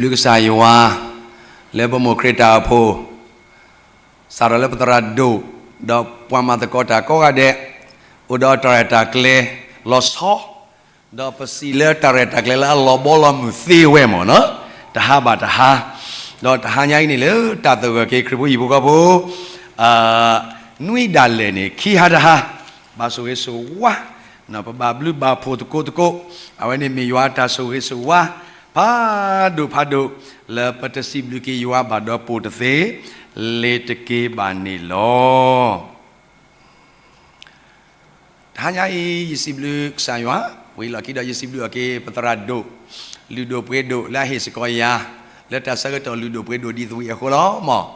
ဘျုးကစၢ်ယွၤ လၢပမိၢ်ခရံာ်တၢ်အိၣ်ဖှိၣ် စးထီၣ်လၢပသရၣ်ဒိၣ် ဒီးပှၤမၤသကိးတၢ်ကိးဂၤဒဲး အိၣ်ဒီးတၢ်ရဲၣ်တၢ်ကျဲၤလီၤဆီ ဒီးပစံးလၢတၢ်ရဲၣ်တၢ်ကျဲၤလၢအလီၤဘီလီၤမုၢ်သ့ဝဲမ့ၢ်နီၤ, တဟါဘၣ်တဟါ, ဒီးတဟါညါအံၤန့ၣ်လၢတၢ်သဂၢၢ်က့ၤခရံာ်ဖိဟံၣ်ဖိဃီဖိ နွံဒၣ်လဲာ်န့ၣ် ခံဟါတဟါ, ဘၣ်ဆိၣ်ဂ့ၤဆိၣ်ဝါ, ပဘၣ်ဘျုးဘၣ်ဖှိၣ်သကိးသကိး, အဝဲန့ၣ်မ့ၢ်ယွၤအတၢ်ဆိၣ်ဂ့ၤဆိၣ်ဝါ ဖးဒိၣ်ဖးဒိၣ် လၢပတစံးဘျုးက့ၤယွၤဘၣ်ဒီးပိာ်တသ့ လ့ၤတက့ၤဘၣ်န့ၣ်လီၤ. တဟါညါအံၤ ယစံးဘျုးကစၢ်ယွၤ, ဝံၤလီၢ်ခံဒီးယစံးဘျုးအီၤက့ၤ ပသရၣ်ဒိၣ်, လုၢ်ဒိၣ်ပှ့ၤဒိၣ်လၢအဟ့ၣ်စ့ၢ်ကီးယၤ လၢတၢ်ဆၢကတီၢ်လုၢ်ဒိၣ်ပှ့ၤဒိၣ်ဒ်သိးအံၤအဃိလီၤမး.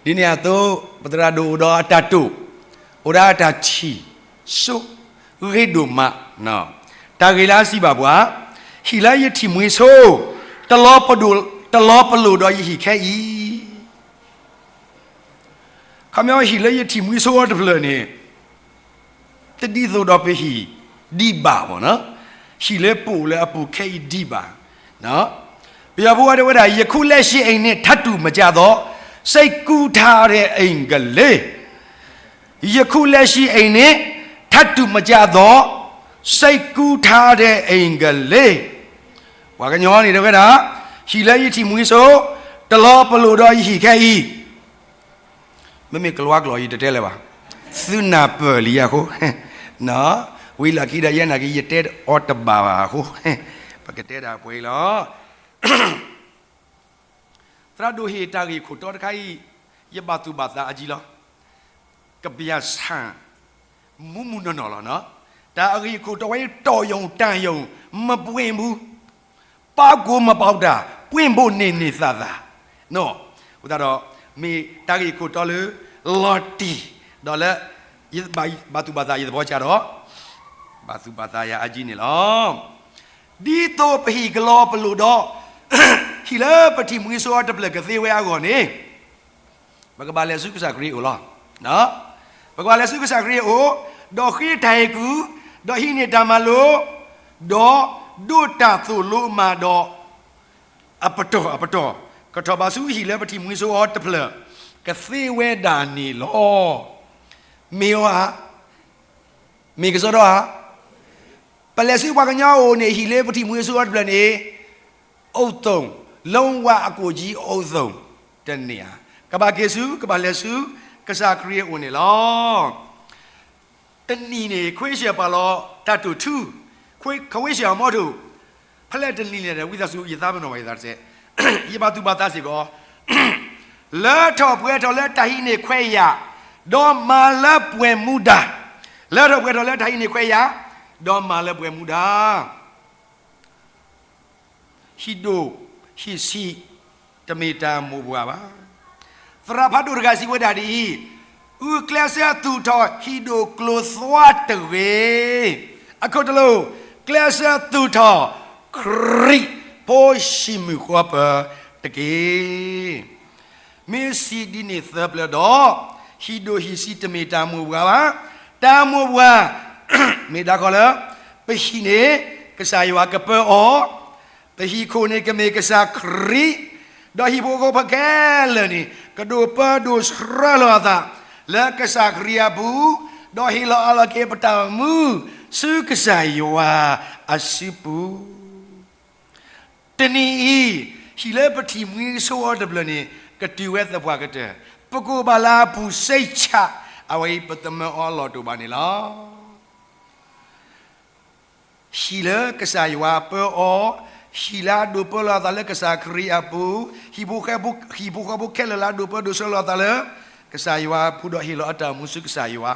ဒ်န့ၣ်အသိး ပသရၣ်ဒိၣ်အိၣ်ဒီးအတၢ်တိာ်, အိၣ်ဒီးအတၢ်ထံၣ်, ဆိ, ဂ့ၤဒိၣ်မး, တၢ်ဂ့ၢ်လၢအစံးဘၣ်ပှၤ, ဟံၣ်လၢယထံၣ်မှံဆိ, တလီၤပလိာ်, တလီၤပလိာ်ဒီးယဟံၣ်ခဲအံၤ ခီပညီဟံၣ်လၢယထံၣ်မှံဆိအီၤတဖျၢၣ်န့ၣ် တဒ်သိးဒီးပဟံၣ်ဒံးဘၣ်မ့ၢ်နီၤ, ဟံၣ်လၢပအိၣ်လၢအပူၤခဲအံၤဒံးဘၣ်. ပယီၤဖိဝဲတဲဝဲဒၣ် ယခုလက်ရှိအိမ်နှင့်ထပ်တူမကျသော စိတ်ကူးထားတဲ့အိမ်ကလေး, ယခုလက်ရှိအိမ်နှင့်ထပ်တူမကျသော စိတ်ကူးထားတဲ့အိမ်ကလေး. ပှၤကညီန့ၣ်တဲဝဲဒၣ် ဟံၣ်လၢယထံၣ်မှံဆိ, တလီၤပလိာ်ဒီးယဟံၣ်ခဲအံၤ မ့မ့ၢ်ကလံးကျိာ်ယတတဲလၢၤဘၣ်, သုနၢ်ပၢၢ်လံအဃိ, ဝံၤလီၢ်ခံဒီးယဲနာ်က့ ယတဲအီၤတဘၣ်ဘၣ်အဃိ, ပကတဲဒၣ်ပှဲၤအံၤလီၤ. သရၣ်ဒိၣ်ဟ့ၣ်တၢ်ဂ့ၢ်ခိၣ်တီတခါအံၤ, ယဘၣ်သူၣ်ဘၣ်သးအါကံလီၤ. ကဘျၢဆၣ် မူးမူးနီၢ်နီၢ်လီၤနီၤ, တၢ်အဂ့ၢ်အခိၣ်တီဝဲ တော်ရုံတန်ရုံ မပွင့်ဘူး, ပေါက်ကိုမပေါက်တာ ပွင့်ဖို့န့ၣ်န့ၣ်သးသး, အဃိသတးဒီး မ့ၢ်တၢ်ဂ့ၢ်ခိၣ်တီလၢ လီၤတံၢ်, ဒီးလၢ ယဘၣ်သူၣ်ဘၣ်သးယသဘီကဒီး, ဘၣ်သူၣ်ဘၣ်သးယၤအါကံန့ၣ်လီၤ. ဒ်သိးပဟံၣ်ကလီၤပလိာ်ဒီး ဟံၣ်လၢပထံၣ်မှံဆိအီၤတဖျၢၣ်ကသ့ဝဲအဂီၢ်န့ၣ် ပကဘၣ်လဲၤဆူကစၢ်ခရံာ်အအိၣ်လီၤ. ပကဘၣ်လဲၤဆူကစၢ်ခရံာ်အအိၣ်, ဒီးဃ့တၢ်ဟ့ၣ်ကူၣ်, ဒီးဟံးန့ၢ်တၢ်မၤလိာ်, ဒီးဒိးတၢ်သိၣ်လိမၤဒီး အပတီၢ်အပတီၢ်, ကထီၣ်ဘၣ်ဆူဟံၣ်လၢပထံၣ်မှံဆိအီၤတဖျၢၣ် ကသ့ဝဲဒၣ်န့ၣ်လီၤ. မ့ၢ်ဧါ, မ့ၢ်ကစီဒီဧါ. ပလဲၤဆူပှၤကညီအအိၣ်န့ၣ် ဟံၣ်လၢပထံၣ်မှံဆိအီၤတဖျၢၣ်န့ၣ် အိၣ်သိၣ်, လီဝါအကိၣ်ကံအိၣ်သိၣ်, တန့ၢ်ဧါ. ကဘၣ်က့ၤဆူ ကဘၣ်လဲၤဆူ ကစၢ်ခရံာ်အအိၣ်န့ၣ်လီၤ. တနံၤန့ၣ် ခွ့ဆၢၣ်ပာ်လီၤတၢ်တိာ်ထူ, ခွ့ဆၢၣ်အမီထိၣ်, ဖဲလဲၣ်တနံၤလဲၣ် ဝံသးစူၤ ယသးပ့ၤနီၣ်ဘၣ် ယသးတစဲး, ယဘၣ်သူၣ်ဘၣ်သးစ့ၢ်ကီး, လၢထီၣ်ပှဲၤထီၣ်လၢတၢ်ဟံးန့ၢ်ခွဲးယာ်, ဒီးမၤလၢပှဲၤမူဒါ, လၢထီၣ်ပှဲၤထီၣ်လၢတၢ်ဟံးန့ၢ်ခွဲးယာ်, ဒီးမၤလၢပှဲၤမူဒါ ဟံၣ်ဒိၣ်ဟံၣ်ဆံး တမ့ၢ်တၢ်မိၢ်ပှၢ်ဘၣ်. သရၣ်ဖးဒိၣ်တဂၤစံးဝဲဒၣ်ဒ်အံၤ, ဂုာ်ကျဲးစၢးသူၣ်ထီၣ်ဟံၣ်ဒိၣ်ကျိၤသွါတဂ့ၤ. အခိၣ်တလိၣ်, ကျဲးစၢးသူၣ်ထီၣ် ခရံာ်ဖိဟံၣ်မုၢ်ဃီပၢၤတက့ၢ်. မ့ၢ်စံးဒ်န့ၣ်သၢပျၢၤဒီး, ဟံၣ်ဒိၣ်ဟံၣ်ဆံးတမ့ၢ်တၢ်မိၢ်ပှၢ်ဘၣ်. တၢ်မိၢ်ပှၢ် မ့ၢ်ဒၣ်ဃီလၢ ပဟံၣ်န့ၣ် ကစၢ်ယွၤကပၢအီၤ, ပဟံၣ်ခိၣ်န့ၣ်ကမ့ၢ်ကစၢ်ခရံာ်, ဒီးဟံၣ်ဖိဃီဖိခဲလၢာ်န့ၣ် ကဒိးပၢဒိးဆှၢလီၤအသး လၢကစၢ်ခရံာ်အပူၤ, ဒီးဟ့ၣ်လီၤအီၤလီၤက့ၤပတၢ်အိၣ်မူ ဆူကစၢ်ယွၤအစုပူၤ တနံၤအံၤ, ဟံၣ်လၢပထံၣ်မှံဆိအီၤတဖျၢၣ်န့ၣ် ကတုၤဝဲသပှၢ်ကတၢၢ်, ပကအိၣ်ဘၣ်လၢအပူၤစ့ၢ်ကီး, အဝဲအံၤပသမၢအီၤလီၤတိာ်ဘၣ်န့ၣ်လီၤ. ဟံၣ်လၢကစၢ်ယွၤပၢအီၤ, ဟံၣ်လၢအဒိးပၢလီၤအသးလၢကစၢ်ခရံာ်အပူၤ, ဟံၣ်ဖိဃီဖိခဲလၢာ်လၢအဒိးပၢဒိးဆှၢလီၤအသးလၢ ကစၢ်ယွၤအပူၤဒီးဟ့ၣ်လီၤအတၢ်အိၣ်မူဆူကစၢ်ယွၤ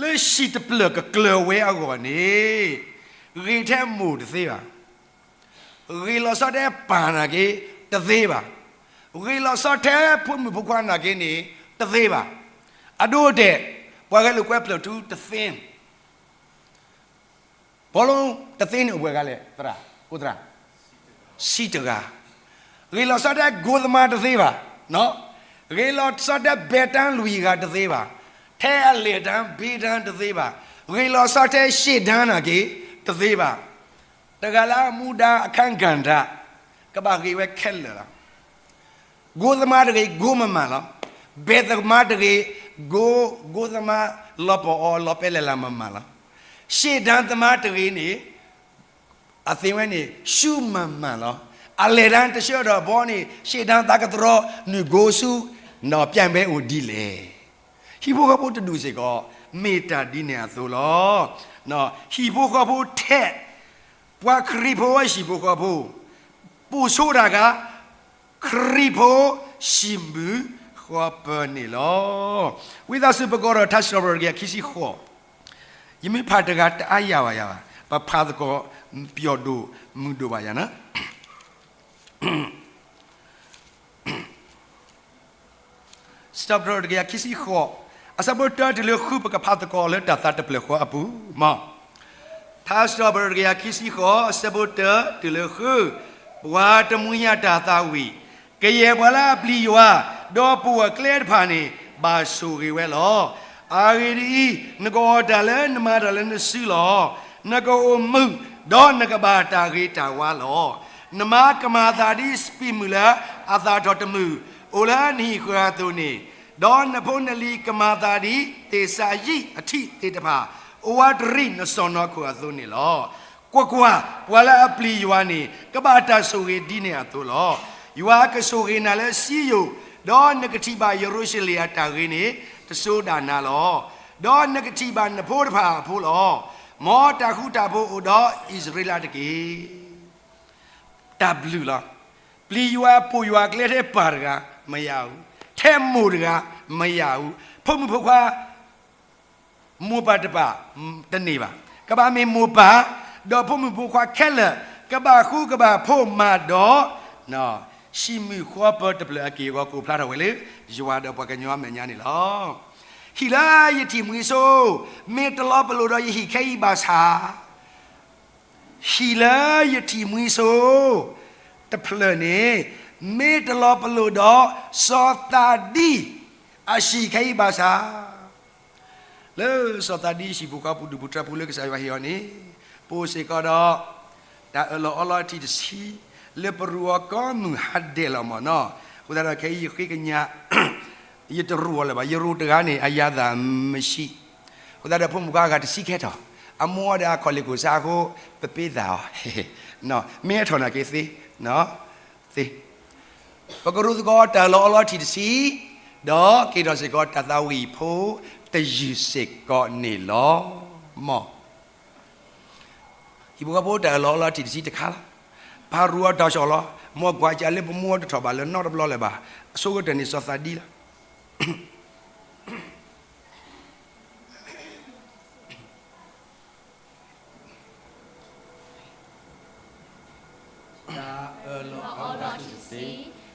လၢဟံၣ်တဖျၢၣ်ကကျၢၤဝဲအဂီၢ်န့ၣ်, ဂ့ၤထဲမိၢ်တသ့ဘၣ်, ဂ့ၤလီၤဆီထဲပၢ်နာ်က့တသ့ဘၣ်, ဂ့ၤလီၤဆီထဲဖိမုၣ်ဖိခွါနာ်က့န့ၣ်တသ့ဘၣ်. အဒိအတဲာ်, ပှၤဂဲၤလိာ်ကွဲဖျၢၣ်ထူတသ့, ဘီလီတသ့န့ၣ်အိၣ်ပှဲၤဂၤလဲၣ်, သရၣ်, အိၣ်သရၣ် ဆံတဂၤ, ဂ့ၤလီၤဆီထဲကိသမားတသ့ဘၣ်, ဂ့ၤလီၤဆီထဲဘဲတၢ်လွံၢ်ဂၤတသ့ဘၣ်, ထဲအလဲၤတၢ်ဘ့တၢ်တသ့ဘၣ်, ဂ့ၤလီၤဆီထဲရှ့ၣ်တၢ်နာ်က့တသ့ဘၣ်. တဂၤလၢအမူဒါအခန်းကဏ္ဍ ကဘၣ်ဂ့ၤဝဲခဲလၢာ်လီၤ. ဂိသမားတဂ့ၤ ဂိမၤမၤလီၤ. ဘဲသမားတဂ့ၤ ဂိ, ဂိသမားလီၤပီၤအီၤ လီၤပဲလဲၣ်လၢမၤမၤလီၤ. ရှေ့တန်းသမားတဂ့ၤန့ၣ် အသ့ဝဲန့ၣ် ရှုံးမၤမၤလီၤ. အလဲၤတၢ်တဆှၢဒီးဘီန့ၣ် ရှေ့တန်းသးကတြီ နုာ်ဂိဆူ နီၢ်ပြိုင်ပွဲအိၣ်ဒ်လဲၣ်. ဟံၣ်ဖိဃီဖိတဒူၣ်စ့ၢ်ကီး မ့ၢ်တၢ်ဒ်န့ၣ်အသိးလီၤ. ဟံၣ်ဖိဃီဖိထဲ ပှၤခရံာ်ဖိအဟံၣ်ဖိဃီဖိ ပိာ်ဆိတၢ်ခါ ခရံာ်ဖိဟံၣ်မုၣ်ဃီပၢၤန့ၣ်လီၤ. ဝံသးစူၤ ပကိးဒီး ထါစံးထီၣ်ပတြၢၤတကယၤခံဆံဃိး, ယမ့ၢ်ဖးတဂၤတအါယၤဘၣ်ယၤဘၣ်, ပဖးသကိး ပျီၣ်ဒိၣ်မုၢ်ဒိၣ်ဘၣ်ယၤန့ၣ် စံးထီၣ်ပတြၢၤတကယၤခံဆံဃိး, အဆၢဖိတၢတုၤလၢဃု ပကဖးသကိးလၢတၢ်သးတဖျၢၣ်ဃီအပူၤမး. ထါစံးထီၣ်ပတြၢၤတကယၤခံဆံဃိး အဆၢဖိတၢတုၤလၢဃု, ပှၤတမှံၤညၣ်တၢ်သးဝံၣ်, ကယဲၢ်ပှၤလၢအပျံၤယွၤ, ဒီးပိာ်အကျဲတဖၣ်န့ၣ် ဘၣ်ဆိၣ်ဂ့ၤဝဲလီၤ. အဂ့ၢ်ဒ်အံၤ, နကအီၣ်တၢ်လၢနမၤတၢ်လၢနစုလီၤ. နကအိၣ်မုာ်, ဒီးနကဘၣ်တၢ်ဂ့ၤတၢ်ဝါလီၤ. နမါကမၤသးဒ်စပံးမုၢ်လၢအသၣ်ထီၣ်တမုာ်, အိၣ်လၢနဟံၣ်ဃၢၤအသိးန့ၣ်, ဒီးနဖိနလံၤကမၤသးဒ်သ့ၣ်စၤယံးအထံးသ့ၣ်တဖၣ်, အိၣ်ဝးတရံးနစီၢ်နီၤခိၣ်အသိးန့ၣ်လီၤ. ကွၢ်ကွၢ်, ပှၤလၢအပျံၤယွၤန့ၣ် ကဘၣ်တၢ်ဆိၣ်ဂ့ၤဒ်န့ၣ်အသိးလီၤ. ယွၤကဆိၣ်ဂ့ၤနၤလၢစံယိၣ်, ဒီးနကထံၣ်ဘၣ်ယရူၤၡလ့ၣ်အတၢ်ဂ့ၤန့ၣ် တစိဒၣ်နၤလီၤ. ဒီးနကထံၣ်ဘၣ်နဖိတဖၣ်အဖိလီၤ. မ်တၢ်ဃူတၢ်ဖိးအိၣ်ဒီးအံၣ်စရ့လးတက့ၢ်. တၢ်ဘျုးလီၤ. ပျံၤယွၤပိာ်ယွၤကျဲထဲပၢ်တဂၤ မယၤအူ, ထဲမိၢ်တဂၤ မယၤအူ, ဖိမုၣ်ဖိခွါ မိၢ်ပၢ်တပၢ် တန့ၢ်ဘၣ်. ကဘၣ်မ့ၢ်မိၢ်ပၢ် ဒီးဖိမုၣ်ဖိခွါခဲလၢာ် ကဘၣ်ဃူကဘၣ်ဖိးမးဒီး ဟံၣ်မုၣ်ဃီပၢၤတဖျၢၣ်အက့ၢ်အဂီၤ ကိးဖျါထီၣ်ဝဲလၢ ယွၤဒီးပှၤကညီအမဲာ်ညါန့ၣ်လီၤ. ဟံၣ်လၢယထံၣ်မှံဆိ မ့ၢ်တလီၤပလိာ်ဒီးယဟံၣ်ခဲအံၤဘၣ်ဆၣ် ဟံၣ်လၢယထံၣ်မှံဆိ တဖျၢၣ်န့ၣ် မ့ၢ်တလီၤပလိာ်ဒီး စီၤသးဒံ အဟံၣ်ခဲအံၤဘၣ်ဆၣ်, လၢစီၤသးဒံဟံၣ်ပူၤဃီပူၤ ဒူၣ်ပူၤထၢပူၤလၢကစၢ်ယွၤဟ့ၣ်အီၤန့ၣ် ပအိၣ်စ့ၢ်ကီးဒီး တၢ်အၢၣ်လီၤအီလီၤထံၣ်တဆံ လၢပရူးအီၤကိးမုၢ်ဟါဒဲးလီၤမ့ၢ်နီၤ. အဃိသတးဒီးခဲအံၤယဃ့ကညး ယတရူးအီၤလၢၤဘၣ်, ယရူးတဂၤန့ၣ် အယၤသးမဆံး, အဃိသတးဒီးဖိမုၣ်ခွါအဂၤတဆံကဟဲထီၣ်, အမိၢ်အီၤဒီးအခီၣ်လ့ၢ်ခိၣ်စါအဃိ ပပ့သးအီၤ, မ့ၢ်ဟဲထီၣ်နာ်က့သ့, သ့, ပကရူးသကိးတၢ်အၢၣ်လီၤအီလီၤထံၣ်တဆံ, ဒီးက့ၤထီၣ်စ့ၢ်ကီးတၢ်သးဝံၣ်ဖိတယုၢ်စ့ၢ်ကီးန့ၣ်လီၤ. မ် ဟံၣ်ဖိဃီဖိတၢ်အၢၣ်လီၤအီလီၤထံၣ်တဆံတခါလီၤ. ပၢ်ရူးအီၤတၢ်ဆီၣ်လီၤ, မ်ကွၢ်ကၢ်လၢပမူအီၤတထီၣ်ဘးလၢၤနီတဘျီလၢၤဘၣ်, အဆိကတၢၢ်န့ၣ်စီၤသးဒံလီၤ. တၢ်အၢၣ်လီၤအီလီၤထံၣ်တဆံ,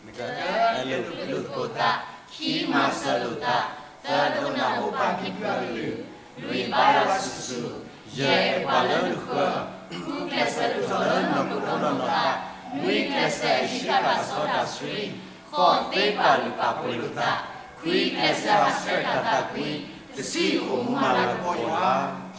နကတၢၢ်အဲၣ်လိာ်ကလုၢ်သကိးသး, ခံမၤစၢၤလိာ်သး, သၢဒိကနၣ်ဘိးဘၣ်က့ၤပှၤကလုၢ်, လွံၢ်ဘါယွၤစုာ်စုာ်, ယဲၢ်အဲၣ်ပှၤလၢနဃၢၤ, ဃုကျဲးစၢးဒိၣ်ထီၣ်လၢနီၢ်ခိဒီးနီၢ်သး, နွံကျဲးစၢးဟံးဃာ်တၢ်စီတၢ်ဆှံ, ဃိးသ့ပာ်လုၢ်ပာ်ပှ့ၤလိာ်သး, ခွံကျဲးစၢးဟးဆှဲးတၢ်သးကွံ, တဆံအိၣ်မူမၤလၤကပီၤယွၤ.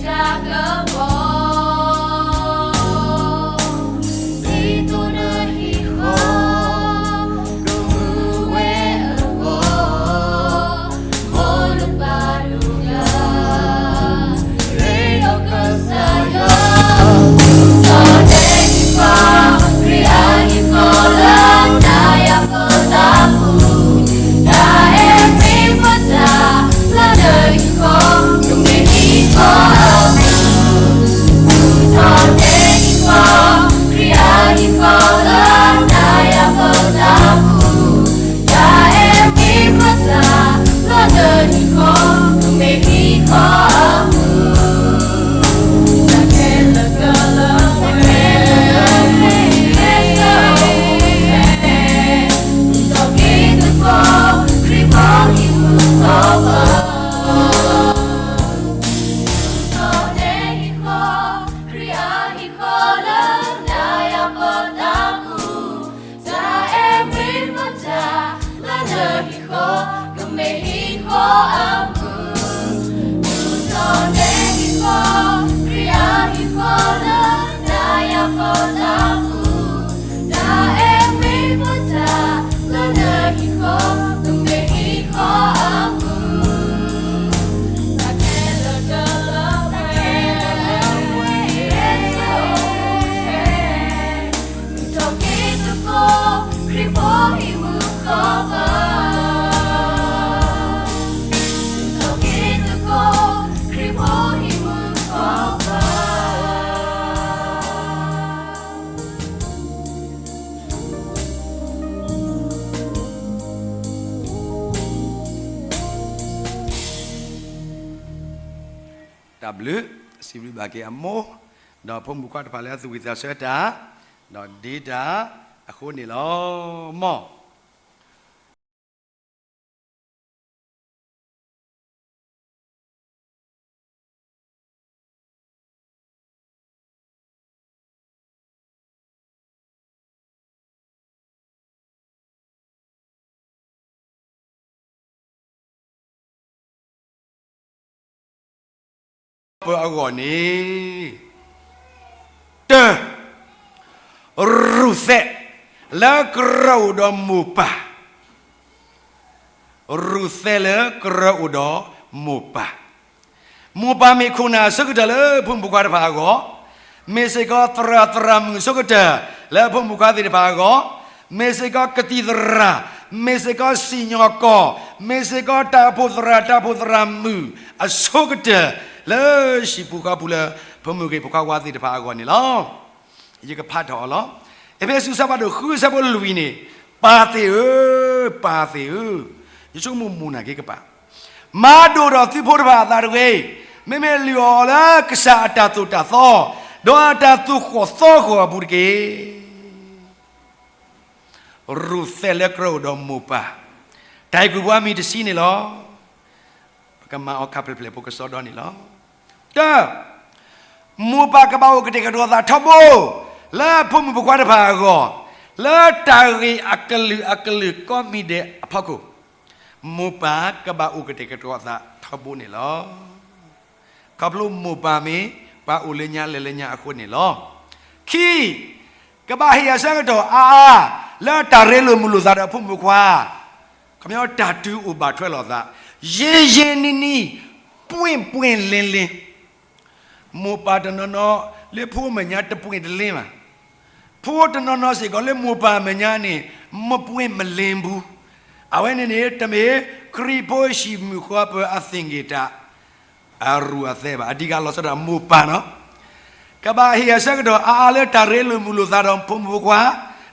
တၢ်ကပီၤ ဒ်သိးနဟံၣ်ဃီ ကမူဝဲအဂီၢ် မိၢ်လၢပၢ်ဒိၣ်တၢ် ရ့ဒီးကစၢ်ယွၤ ဒီးတဲဟံၣ်ဃီ ခရံာ်အဟံၣ်ဃီလၢ တၢ်ယၤဖိသးပူၤ တၢ်အဲၣ်မ့ၢ်ပတၢ် လၢနဟံၣ်ဃီ ကမ့ၢ်ဟံၣ်ဃီအမုၢ် ဒီးတဲဟံၣ်ဃီ ခရံာ်အဟံၣ်ဃီလၢ တၢ်ယၤဖိသးပူၤ တၢ်အဲၣ်မ့ၢ်ပတၢ် လၢနဟံၣ်ဃီ ကမ့ၢ်ဟံၣ်ဃီအမုၢ် တၢ်ခဲလၢာ်ခဲဆ့ ကဲစၢ်အိၣ်ဖျဲၣ် ဒီးက့ၤသကိး ခရံာ်ဖိဟံၣ်မုၣ်ကီၢ်ပၤ ဒီးတဲဟံၣ်ဃီ ခရံာ်အဟံၣ်ဃီလၢ တၢ်ယၤဖိသးပူၤ တၢ်အဲၣ်မ့ၢ်ပတၢ် လၢနဟံၣ်ဃီ ကမ့ၢ်ဟံၣ်ဃီအမုၢ် ဒီးတဲဟံၣ်ဃီ ခရံာ်အဟံၣ်ဃီလၢ တၢ်ယၤဖိသးပူၤ တၢ်အဲၣ်မ့ၢ်ပတၢ် လၢနဟံၣ်ဃီ ကမ့ၢ်ဟံၣ်ဃီအမုၢ် တၢ်ခဲလၢာ်ခဲဆ့ ကဲစၢ်အိၣ်ဖျဲၣ် ဒီးက့ၤသကိး ခရံာ်ဖိဟံၣ်မုၣ်ကီၢ်ပၤ ဒီးက့ၤသကိး ခရံာ်ဖိဟံၣ်မုၣ်ကီၢ်ပၤ တၢ်ဘျုး စံးဘျုးဘၣ်က့ၤအမိၢ် ဒီးဖိမုၣ်ခွါတဖၣ်လၢအသူၣ်ဝံၣ်သးဆၢတၢ် ဒီးဒ့တၢ်အဃိန့ၣ်လီၤ. မ် ပအဂီၢ်န့ၣ် တၢ ရူၤသဲး လၢကရၢအိၣ်ဒီးမိၢ်ပၢ် ရူၤသဲးလၢကရၢအိၣ်ဒီးမိၢ်ပၢ်, မိၢ်ပၢ်မ့ၢ်ခိၣ်နၢ်အဆိကတၢၢ်လၢဖိမုၣ်ဖိခွါတဖၣ်အဂီၢ်, မ့ၢ်စ့ၢ်ကီးသရၣ်သရၣ်မုၣ်အဆိကတၢၢ်လၢဖိမုၣ်ဖိခွါသ့ၣ်တဖၣ်အဂီၢ်, မ့ၢ်စ့ၢ်ကီးကသံၣ်သရၣ်, မ့ၢ်စ့ၢ်ကီးစံၣ်ညီၣ်ကွီၢ်, မ့ၢ်စ့ၢ်ကီးတၢ်အိၣ်ဖှိၣ်သရၣ်တၢ်အိၣ်ဖှိၣ်သရၣ်မုၣ်အဆိကတၢၢ် လၢဟံၣ်ပူၤဃီပူၤလၢ ဖိမုၣ်ဂ့ၤဖိခွါဝါသ့ၣ်တဖၣ်အဂီၢ်န့ၣ်လီၤ. ယကဖးထီၣ်အီၤလီၤ. အ့းဖ့းစူး အဆၢဖးဒိၣ်ဃု အဆၢဖိလွံၢ်န့ၣ်, ပၢ်သ့ၣ်ဧၢ, ပၢ်သ့ၣ်ဧၢ, ယဆိကမိၣ်မိၢ်နာ်က့ကပၢ်, မၤဒိၣ်ထီၣ်သုဖိတဖၣ်အသးတဂ့ၤ, မ့မ့ၢ်လုၢ်အီၣ်လၢကစၢ်အတၢ်သိၣ်တၢ်သီ, ဒီးအတၢ်သူၣ်ဃီၣ်သီဃီၣ်အပူၤတက့ၢ်. ရူၤသဲးလၢကရၢအိၣ်ဒီးမိၢ်ပၢ်, တၢ်အံၤကွံာ်ပှၤမံၤတဆံန့ၣ်လီၤ. ပကမၤအီၤခါဖျၢၣ်ဖျၢၣ်ဖိကစီဒီန့ၣ်လီၤ. တၢ, မိၢ်ပၢ်ကဘၣ်အိၣ်ကတဲာ်ကတီၤသးထီဘိ လၢဖိမုၣ်ဖိခွါတဖၣ်အဂီၢ်, လၢတၢ်ဂ့ၢ်အကလုာ်အကလုာ်ကိးမံၤဒဲးအဖီခိၣ်, မိၢ်ပၢ်ကဘၣ်အိၣ်ကတဲာ်ကတီၤသးထီဘိန့ၣ်လီၤ. ခီဖျိမိၢ်ပၢ်မ့ၢ်ပှၤအိၣ်လၢညါလဲၤလၢညါအဃိန့ၣ်လီၤ. ခံ, ကဘၣ်ဟ့ၣ်အဆၢကတီၢ်အါအါ လၢတၢ်ရ့လိာ်မုာ်လိာ်သးဒီးဖိမုၣ်ဖိခွါ, ခီပညီတၢ်တုၤအိၣ်ဘၣ်ထွဲလိာ်သး, ယ့ယ့နံနံ, ပှ့ၢ်ပှ့ၢ်လ့လ့, မိၢ်ပၢ်တနီၤနီၤလၢဖိအမဲာ်ညါတပှ့ၢ်တလ့ဘၣ်, ဖိတနီၤနီၤစ့ၢ်ကီးလၢမိၢ်ပၢ်အမဲာ်ညါန့ၣ် မပှ့ၢ်မလ့ဘူး, အဝဲန့ၣ်န့ၣ် တမ့ၢ်ခရံာ်ဖိဟံၣ်မုၢ်ဃီပၤအသ့ၣ်ဂ့ၤတၢ် အရူၤအသဲဘၣ်, အဓိကလီၤဆီဒၣ်မိၢ်ပၢ်နီၤ. ကဘၣ်ဟ့ၣ်အဆၢကတီၢ်အါအါလၢတၢ်ရ့လိာ်မုာ်လိာ်သးဒီးဖိမုၣ်ဖိခွါ,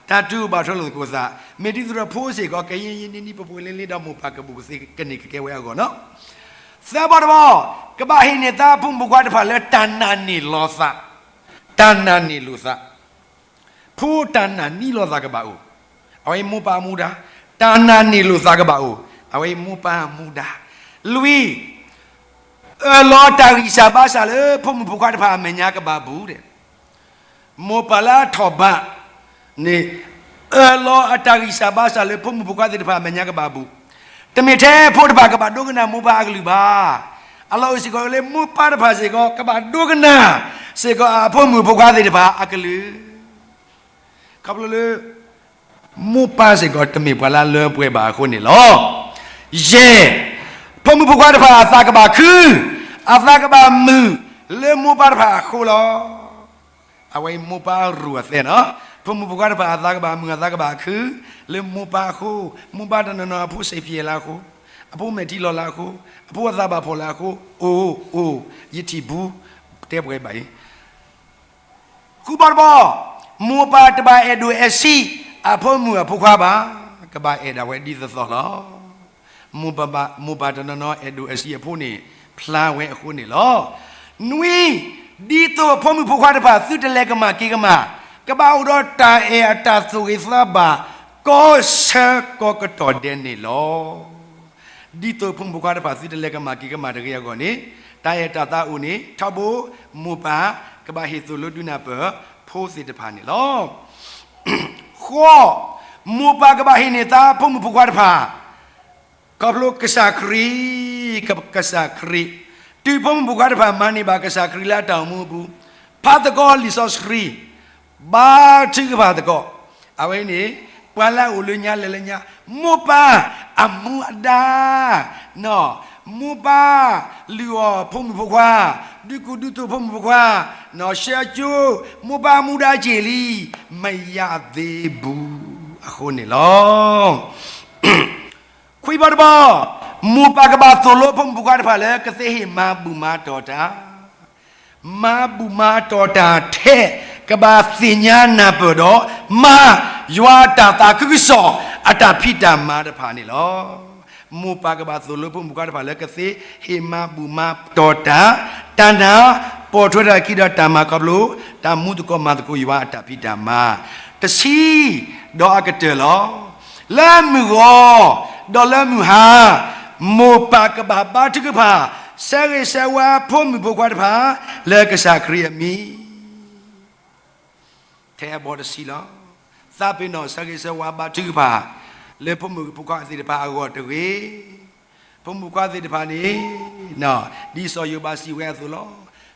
တၢ်တုၤအိၣ်ဘၣ်ထွဲလိာ်သကိးသး, မ့ၢ်ဒ်သိးဒီးဖိစ့ၢ်ကီး ကယ့ယ့နံနံ ပပှ့ၤလ့လ့ဒီးမိၢ်ပၢ်ကဘူးကသ့ကန့ၢ်ကကဲဝဲအဂီၢ်နီၤ. သၢဘီတဘီ, ကဘၣ်ဟ့ၣ်န့ၢ်သးဖိမုၣ်ဖိခွါတဖၣ်လၢတၢ်နာ်န့ၢ်လိာ်သး, တၢ်နာ်န့ၢ်လိာ်သး ဖိတၢ်နာ်န့ၢ်လိာ်သးကဘၣ်အိၣ်, အဝဲအံၤမိၢ်ပၢ်အမူဒါ, တၢ်နာ်န့ၢ်လိာ်သးကဘၣ်အိၣ်, အဝဲအံၤမိၢ်ပၢ်အမူဒါ. လွံၢ်, အၢၣ်လီၤတၢ်ဂံၢ်စၢ်ဘါစၢ်လၢဖိမုၣ်ဖိခွါတဖၣ်အမဲာ်ညါကဘၣ်ဘူး, မိၢ်ပၢ်လၢအထီၣ်ဘးန့ၣ် အၢၣ်လီၤအတၢ်ဂံၢ်စၢ်ဘါစၢ်လၢဖိမုၣ်ဖိခွါသ့ၣ်တဖၣ်အမဲာ်ညါကဘၣ်ဘူး, တမ့ၢ်ထဲဖိတဖၣ်ကဘၣ်ဒိကနၣ်မိၢ်ပၢ်အကလုၢ်ဘၣ်. အလီၢ်အိၣ်စ့ၢ်ကီးလၢမိၢ်ပၢ်တဖၣ်စ့ၢ်ကီး ကဘၣ်ဒိကနၣ်စ့ၢ်ကီးအဖိမုၣ်ဖိခွါသ့ၣ်တဖၣ်အကလုၢ်, ခီဖျိလၢ မိၢ်ပၢ်စ့ၢ်ကီးတမ့ၢ်ပှၤလၢအလၢပှဲၤဘၣ်အဃိန့ၣ်လီၤ. ယဲၢ်, ဖိမုၣ်ဖိခွါတဖၣ်အသးကဘၣ်ခု, အသးကဘၣ်မုာ်လၢမိၢ်ပၢ်တဖၣ်အဃိလီၤ. အဝဲအံၤမိၢ်ပၢ်အရူၢ်အသဲနီၤ, ဖိမုၣ်ဖိခွါတဖၣ်အသးကဘၣ်မုာ် အသးကဘၣ်ခု လၢမိၢ်ပၢ်အဃိ, မိၢ်ပၢ်တနီၤနီၤအဖိစဲးဖံးလၢအဃိ, အဖိမဲာ်ထံလီၤလၢအဃိ, အဖိအသးဘၣ်ဖှီၣ်လၢအဃိ, အိၣ်အိၣ် ယထံၣ်ဘူး တဲပှဲၤဘၣ်အံၤ ဃုဘီတဘီ, မိၢ်ပၢ်တဘၣ်အဲၣ်ဒိၣ်အဲၣ်ဆံး အဖိမုၣ်အဖိခွါဘၣ်, ကဘၣ်အဲၣ်ဒိးဝဲဒ်သိးသိးလီၤ. မိၢ်ပၢ်တနီၤနီၤအဲၣ်ဒိၣ်အဲၣ်ဆံးအဖိန့ၣ် ဖျါဝဲအဃိန့ၣ်လီၤ. နွံ, ဒ်သိးဖိမုၣ်ဖိခွါတဖၣ်သုတလဲၤကမၣ်က့ၤကမၣ်, ကဘၣ်အိၣ်ဒီးတၢ်အဲၣ်အတၢ်သူၣ်ဂ့ၤသးဘၣ် ကီဆၢကီကတီၢ်ဒဲးန့ၣ်လီၤ. ဒ်သိးဖိမုၣ်ဖိခွါတဖၣ်သုတလဲၤကမၣ်က့ၤကမၣ်တဂ့ၤအဂီၢ်န့ၣ်, တၢ်အဲၣ်တၢ်သးအိၣ်န့ၣ် ထီဘိမိၢ်ပၢ်ကဘၣ်ဟ့ၣ်သိၣ်လိဒုးနၢ်ပၢၢ်ဖိသ့ၣ်တဖၣ်န့ၣ်လီၤ. ဃိး, မိၢ်ပၢ်ကဘၣ်ဟ့ၣ်န့ၢ်သးဖိမုၣ်ဖိခွါတဖၣ် ခီဖျိကစၢ်ခရံာ်, ကစၢ်ခရံာ်, တုၤဖိမုၣ်ဖိခွါတဖၣ်မၤန့ၢ်ဘၣ်ကစၢ်ခရံာ်လၢအတၢ်အိၣ်မူအပူၤ, ဖးသကိးလံာ်စီဆှံ, ဘါထုကဖၣ်သကိး, အဝဲန့ၣ် ပှၤလၢအအိၣ်လၢညါလဲၤလၢညါ, မိၢ်ပၢ်အမူအဒါ, မိၢ်ပၢ်လုၢ်အီၣ်ဖိမုၣ်ဖိခွါ, ဒုးကူဒုးသိးဖိမုၣ်ဖိခွါ, ဆှၢကၠိ, မိၢ်ပၢ်မူဒါက့ၤလံ, မယၤသ့ဘူးအဃိန့ၣ်လီၤ. ခွံဘီတဘီ, မိၢ်ပၢ်ကဘၣ်သိၣ်လိဖိမုၣ်ဖိခွါတဖၣ်လၢကသ့ဟ့ၣ်မၤဘူၣ်မၤတီၢ်တၢ်, မၤဘူၣ်မၤတီၢ်တၢ်ထဲ ကဘၣ်သ့ၣ်ညါနၢ်ပၢၢ်ဒီး မၤယွၤအတၢ်သးခုကစီၣ်အတၢ်ဖံးတၢ်မၤတဖၣ်န့ၣ်လီၤ. မိၢ်ပၢ်ကဘၣ်သိၣ်လိဖိမုၣ်ဖိခွါတဖၣ်လၢကသ့ဟ့ၣ်မၤဘူၣ်မၤတီၢ်တၢ်, တၢ်နာ်, ပိာ်ထွဲတၢ်ခံဒီးတၢ်မၤခီဖျိ, တၢ်မူသကိးမၤသကိးယွၤအတၢ်ဖံးတၢ်မၤ, တဆံ, ဒီးအကတၢၢ်လီၤ. လၢမုၢ်ဂီၤ, ဒီးလၢမုၢ်ဟါ, မိၢ်ပၢ်ကဘၣ်ဘါထုကဖၣ်, ဆၢဂ့ၤဆၢဝါဖိမုၣ်ဖိခွါတဖၣ်, လၢကစၢ်ခရံာ်အမံၤ ထဲအဘီတဆံလီၤ. သးပ့ၤနီၣ်ဆၢဂ့ၤဆၢဝါဘါထုကဖၣ် လၢဖိမုၣ်ဖိခွါသ့ၣ်တဖၣ်အဂီၢ်တဂ့ၤ. ဖိမုၣ်ဖိခွါသ့ၣ်တဖၣ်န့ၣ် ဒ်စီၤယိၤဘးစံးဝဲအသိးလီၤ.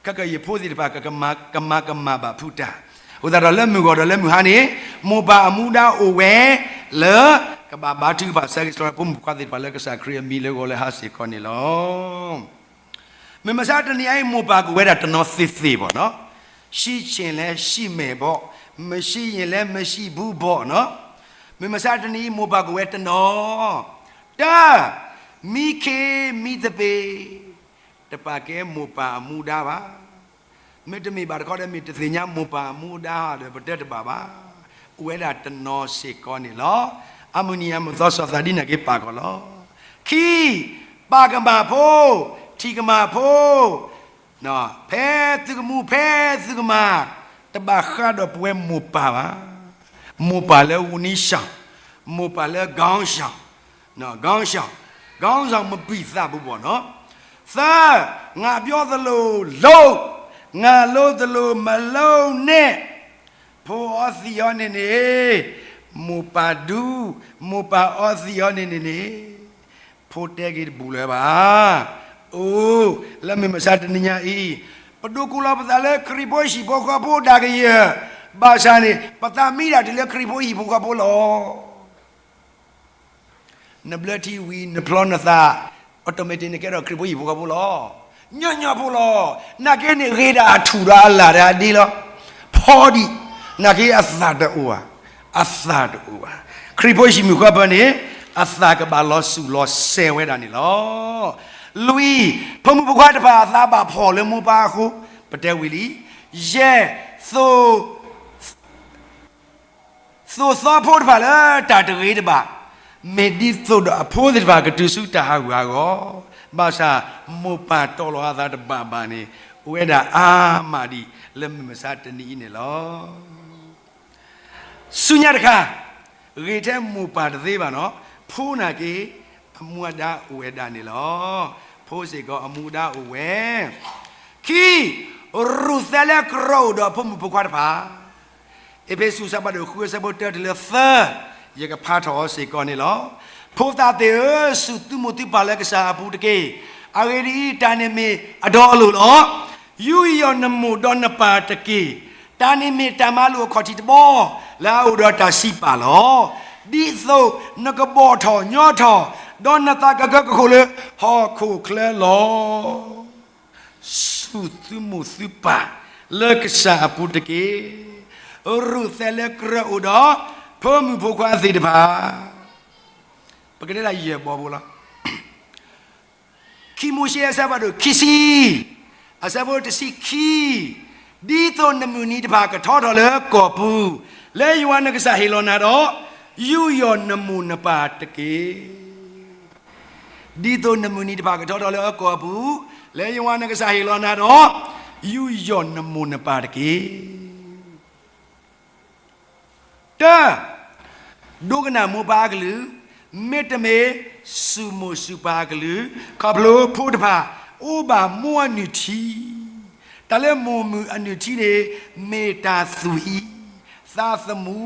ခဲကယဖိသ့ၣ်တဖၣ် ကမၤကမၣ်ဘၣ်ဖုးတၢ်, အဃိသတးဒီးလၢမုၢ်ဂီၤဒီးလၢမုၢ်ဟါန့ၣ် မိၢ်ပၢ်အမူဒါအိၣ်ဝဲ လၢကဘၣ်ဘါထုကဖၣ်ဆၢဂ့ၤဆၢဝါဖိမုၣ်ဖိခွါသ့ၣ်တဖၣ်လၢကစၢ်ခရံာ်အမံၤလၢဂီၤလၢဟါစ့ၢ်ကီးန့ၣ်လီၤ. မုၢ်မဆါတနံၤအံၤ မိၢ်ပၢ်ကဝဲဒၣ်တနီၤသ့ၣ်သ့ၣ်ဘၣ်နီၤ, ရှိချင်လဲရှိမယ်ပေါ့, မရှိရင်လည်းမရှိဘူးပေါ့နီၤ. မုၢ်မဆါတနံၤအံၤ မိၢ်ပၢ်ကဝဲတနီၤ, တၢ်, မံခ့မံသပ့ၤ, တပာ်ကဲမိၢ်ပၢ်အမူဒါဘၣ်. မ့တမ့ၢ်ဘၣ်တခီဒီး မ့ၢ်တသ့ၣ်ညါမိၢ်ပၢ်အမူဒါဒီး ပတဲတဘၣ်ဘၣ်. အိၣ်ဝဲဒၣ်တနီၤစ့ၢ်ကီးန့ၣ်လီၤ. အမုၢ်နံၤအမုၢ်သီစီၤသးဒ်န့ၣ်က့ၤပာ်ကီၤလီၤ. ခံ, ပၢ်ကမၣ်ဖိ, ထံၣ်ကမၣ်ဖိ, ဖဲသုကမူ ဖဲသုကမၤ, တဘၣ်ဃးဒီးပဝဲမိၢ်ပၢ်ဘၣ်. မိၢ်ပၢ်လၢ ဦးစီး, မိၢ်ပၢ်လၢ ခေါင်းဆောင်, ခေါင်းဆောင်, ခေါင်းဆောင်မပီသးဘူးပေါ့နော်. သၢ, ငါပြောသလိုလုပ်, ငါလုပ်သလိုမလုပ်နဲ့. ဖိအီသံးအီန့ၣ်န့ၣ်, မိၢ်ပၢ်ဒူ, မိၢ်ပၢ်အီသံးအီန့ၣ်န့ၣ်န့ၣ်, ဖိတဲက့ၤတဘူးလၢၤဘၣ်. အိ, လၢမုၢ်မဆါတနံၤညါအံၤ, ပဒိးကူလီၤပသးလၢခရံာ်ဖိဟံၣ်ဖိဃီဖိဒၣ်ကယဲၢ်, ဘၣ်ဆၣ်န့ၣ် ပသးမံဒၣ်တုၤလၢခရံာ်ဖိဟံၣ်ဖိဃီဖိလီၤ. နဘျၢထံဝံၤ နဖျီနသး, automatic နကဲထီၣ်ခရံာ်ဖိဟံၣ်ဖိဃီဖိလီၤ. ညီညီဖိလီၤ. နာ်က့န့ၣ် ဂ့ၤဒၣ်အထူၣ်ဒီးအလၢ်ဒီးအဒ့လီၤ. ဖီဒံး, နာ်က့အသးတအိၣ်ဘၣ်, အသးတအိၣ်ဘၣ်. ခရံာ်ဖိဟံၣ်မုၣ်ဃီပၢၤန့ၣ် အသးကဘၣ်လီၤစူၣ်လီၤစဲဝဲဒၣ်န့ၣ်လီၤ. လွံၢ်, ဖိမုၣ်ဖိခွါတဖၣ်အသးဘၣ်ဖှီၣ်လၢမိၢ်ပၢ်အဃိ, ပတဲဝံၤလံ. ယဲၢ်, သိၣ် သိၣ်သီဖိတဖၣ်လၢတၢ်တဂ့ၤတဘၣ်, မ့ၢ်ဒ်သိးဒီးအဖိသ့ၣ်တဖၣ်ကတုၤဆူတၢ်ဟးဂူာ်ဟးဂီၤ, ဘၣ်ဆၣ် မိၢ်ပၢ်တီလီၤအသးတဘၣ်ဘၣ်န့ၣ်, အိၣ်ဝဲဒၣ်အါမးဒံးလၢမုၢ်မဆါတနံၤအံၤန့ၣ်လီၤ. ဆူညါတခါ, ဂ့ၤထဲမိၢ်ပၢ်တသ့ဘၣ်နီၤ, ဖိနာ်က့ အမူအဒါအိၣ်ဝဲဒၣ်န့ၣ်လီၤ. ဖိစ့ၢ်ကီးအမူအဒါအိၣ်ဝဲ. ခံ, ရူၤသဲလၢကရိအိၣ်ဒီးအဖိမုၣ်ဖိခွါတဖၣ်. အ့းဖ့းစူး အဆၢဖးဒိၣ်ဃု အဆၢဖိတၢတုၤလၢသၢ, ယကဖးထီၣ်အီၤစ့ၢ်ကီးန့ၣ်လီၤ. ဖိသၣ်သ့ၣ်ဧၢ, စူၢ်သုမိၢ်သုပၢ်လၢကစၢ်အပူၤတက့ၢ်. အဂ့ၢ်ဒ်အံၤ, တၢ်န့ၣ်မ့ၢ်အတီအလိၤလီၤ. ယူးယီၣ်နမိၢ်ဒီးနပၢ်တက့ၢ်. တၢ်န့ၣ်မ့ၢ်တၢ်မၤလိာ်အခီၣ်ထံးတဘီ လၢအအိၣ်ဒီးတၢ်စံးပာ်လီၤ. ဒ်သိးနကဘီၣ်ထီၣ်ညီထီၣ်, ဒီးနသးကကၢကခိၣ်လၢဟီၣ်ခိၣ်ချၢလီၤ. စူၢ်သုမိၢ်သုပၢ်လၢကစၢ်အပူၤတက့ၢ်. ရူၢ်သဲးလၢကြၢးအိၣ်ဒီး ဖိမုၣ်ဖိခွါသ့ၣ်တဖၣ်, ပကတဲဒၣ်ယဲၢ်ဘီဖိလီၤ. ခံမိၤၡ့အဆၢဖးဒိၣ်ခံဆံ, အဆၢဖိတဆံခံ, ဒ်သိးနမုၢ်နံၤတဖၣ်ကထီထီၣ်လၢကီၢ်ပူၤ, လၢယွၤနကစၢ်ဟ့ၣ်လီၤနၤဒီး, ယူးယီၣ်နမိၢ်နပၢ်တက့ၢ်. ဒ်သိးနမုၢ်နံၤတဖၣ်ကထီထီၣ်လၢကီၢ်ပူၤ, လၢယွၤနကစၢ်ဟ့ၣ်လီၤနၤဒီး, ယူးယီၣ်နမိၢ်နပၢ်တက့ၢ်. တၢ, ဒိကနၣ်မိၢ်ပၢ်အကလုၢ်, မ့တမ့ၢ်စူၢ်မိၢ်စူၢ်ပၢ်အကလုၢ်, ခီဖျိဖိတဖၣ် အိၣ်ဘၣ်မိၢ်အနုၢ်ထံ, တၢ်လၢမိၢ်မုၢ်အနုၢ်ထံန့ၣ် မ့ၢ်တၢ်သွံၣ်, သးသမူ,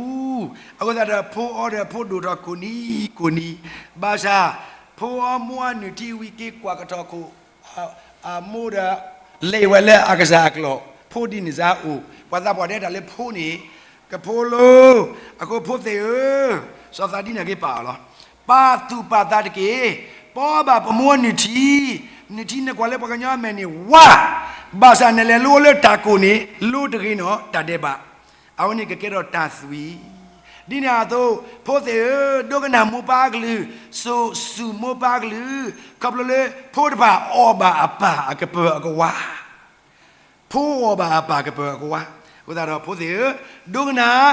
အဃိသတးဒီး ဖိအီဒီးဖိဒိၣ်ထီၣ်ကိးနံၤကိးနံၤ, ဘၣ်ဆၣ်, ဖိအီမိၢ်အနုၢ်ထံဝံၤက့ၤကွၢ်ကထီၣ်ခိၣ် အမိၢ်ဒီး လဲၤဝဲလၢအကစၢ်အကျိာ်, ဖိဒ်န့ၣ်စ့ၢ်အိၣ်, ပှၤသးပှၢ်တဲတၢ်လၢဖိန့ၣ်, ကဖိလီၤ, အဃိဖိသ့ၣ်ဧၢ, စီၤသးဒံန့ၣ်က့ၤပာ်အီၤလီၤ. ပာ်သူၣ်ပာ်သးတက့ၢ်. ပအီဘၣ်ပမိၢ်အနုၢ်ထံ, နုၢ်ထံနကွၢ်လၢပှၤကညီအမဲာ်န့ၣ်ဝါ, ဘၣ်ဆၣ်နလဲၤလိလၢတၢ်ကိၢ်န့ၣ် လိတဂ့ၤနီၤ တၢ်ဒဲးဘး အဝဲန့ၣ်ကကဲထီၣ်တၢ်သွံၣ်. ဒ်န့ၣ်အသိး, ဖိသ့ၣ်ဧၢ, ဒိကနၣ်မိၢ်ပၢ်အကလုၢ်, စူၢ်, စူၢ်မိၢ်ပၢ်အကလုၢ်, ခီဖျိလၢဖိတဖၣ်အီၣ်ဘၣ်အပၢ်အကပၢၤအကဝါ, ဖိအီၣ်ဘၣ်အပၢ်ကပၢၤအကဝါ, အဃိသတးဒီးဖိသ့ၣ်ဧၢ, ဒိကနၣ်,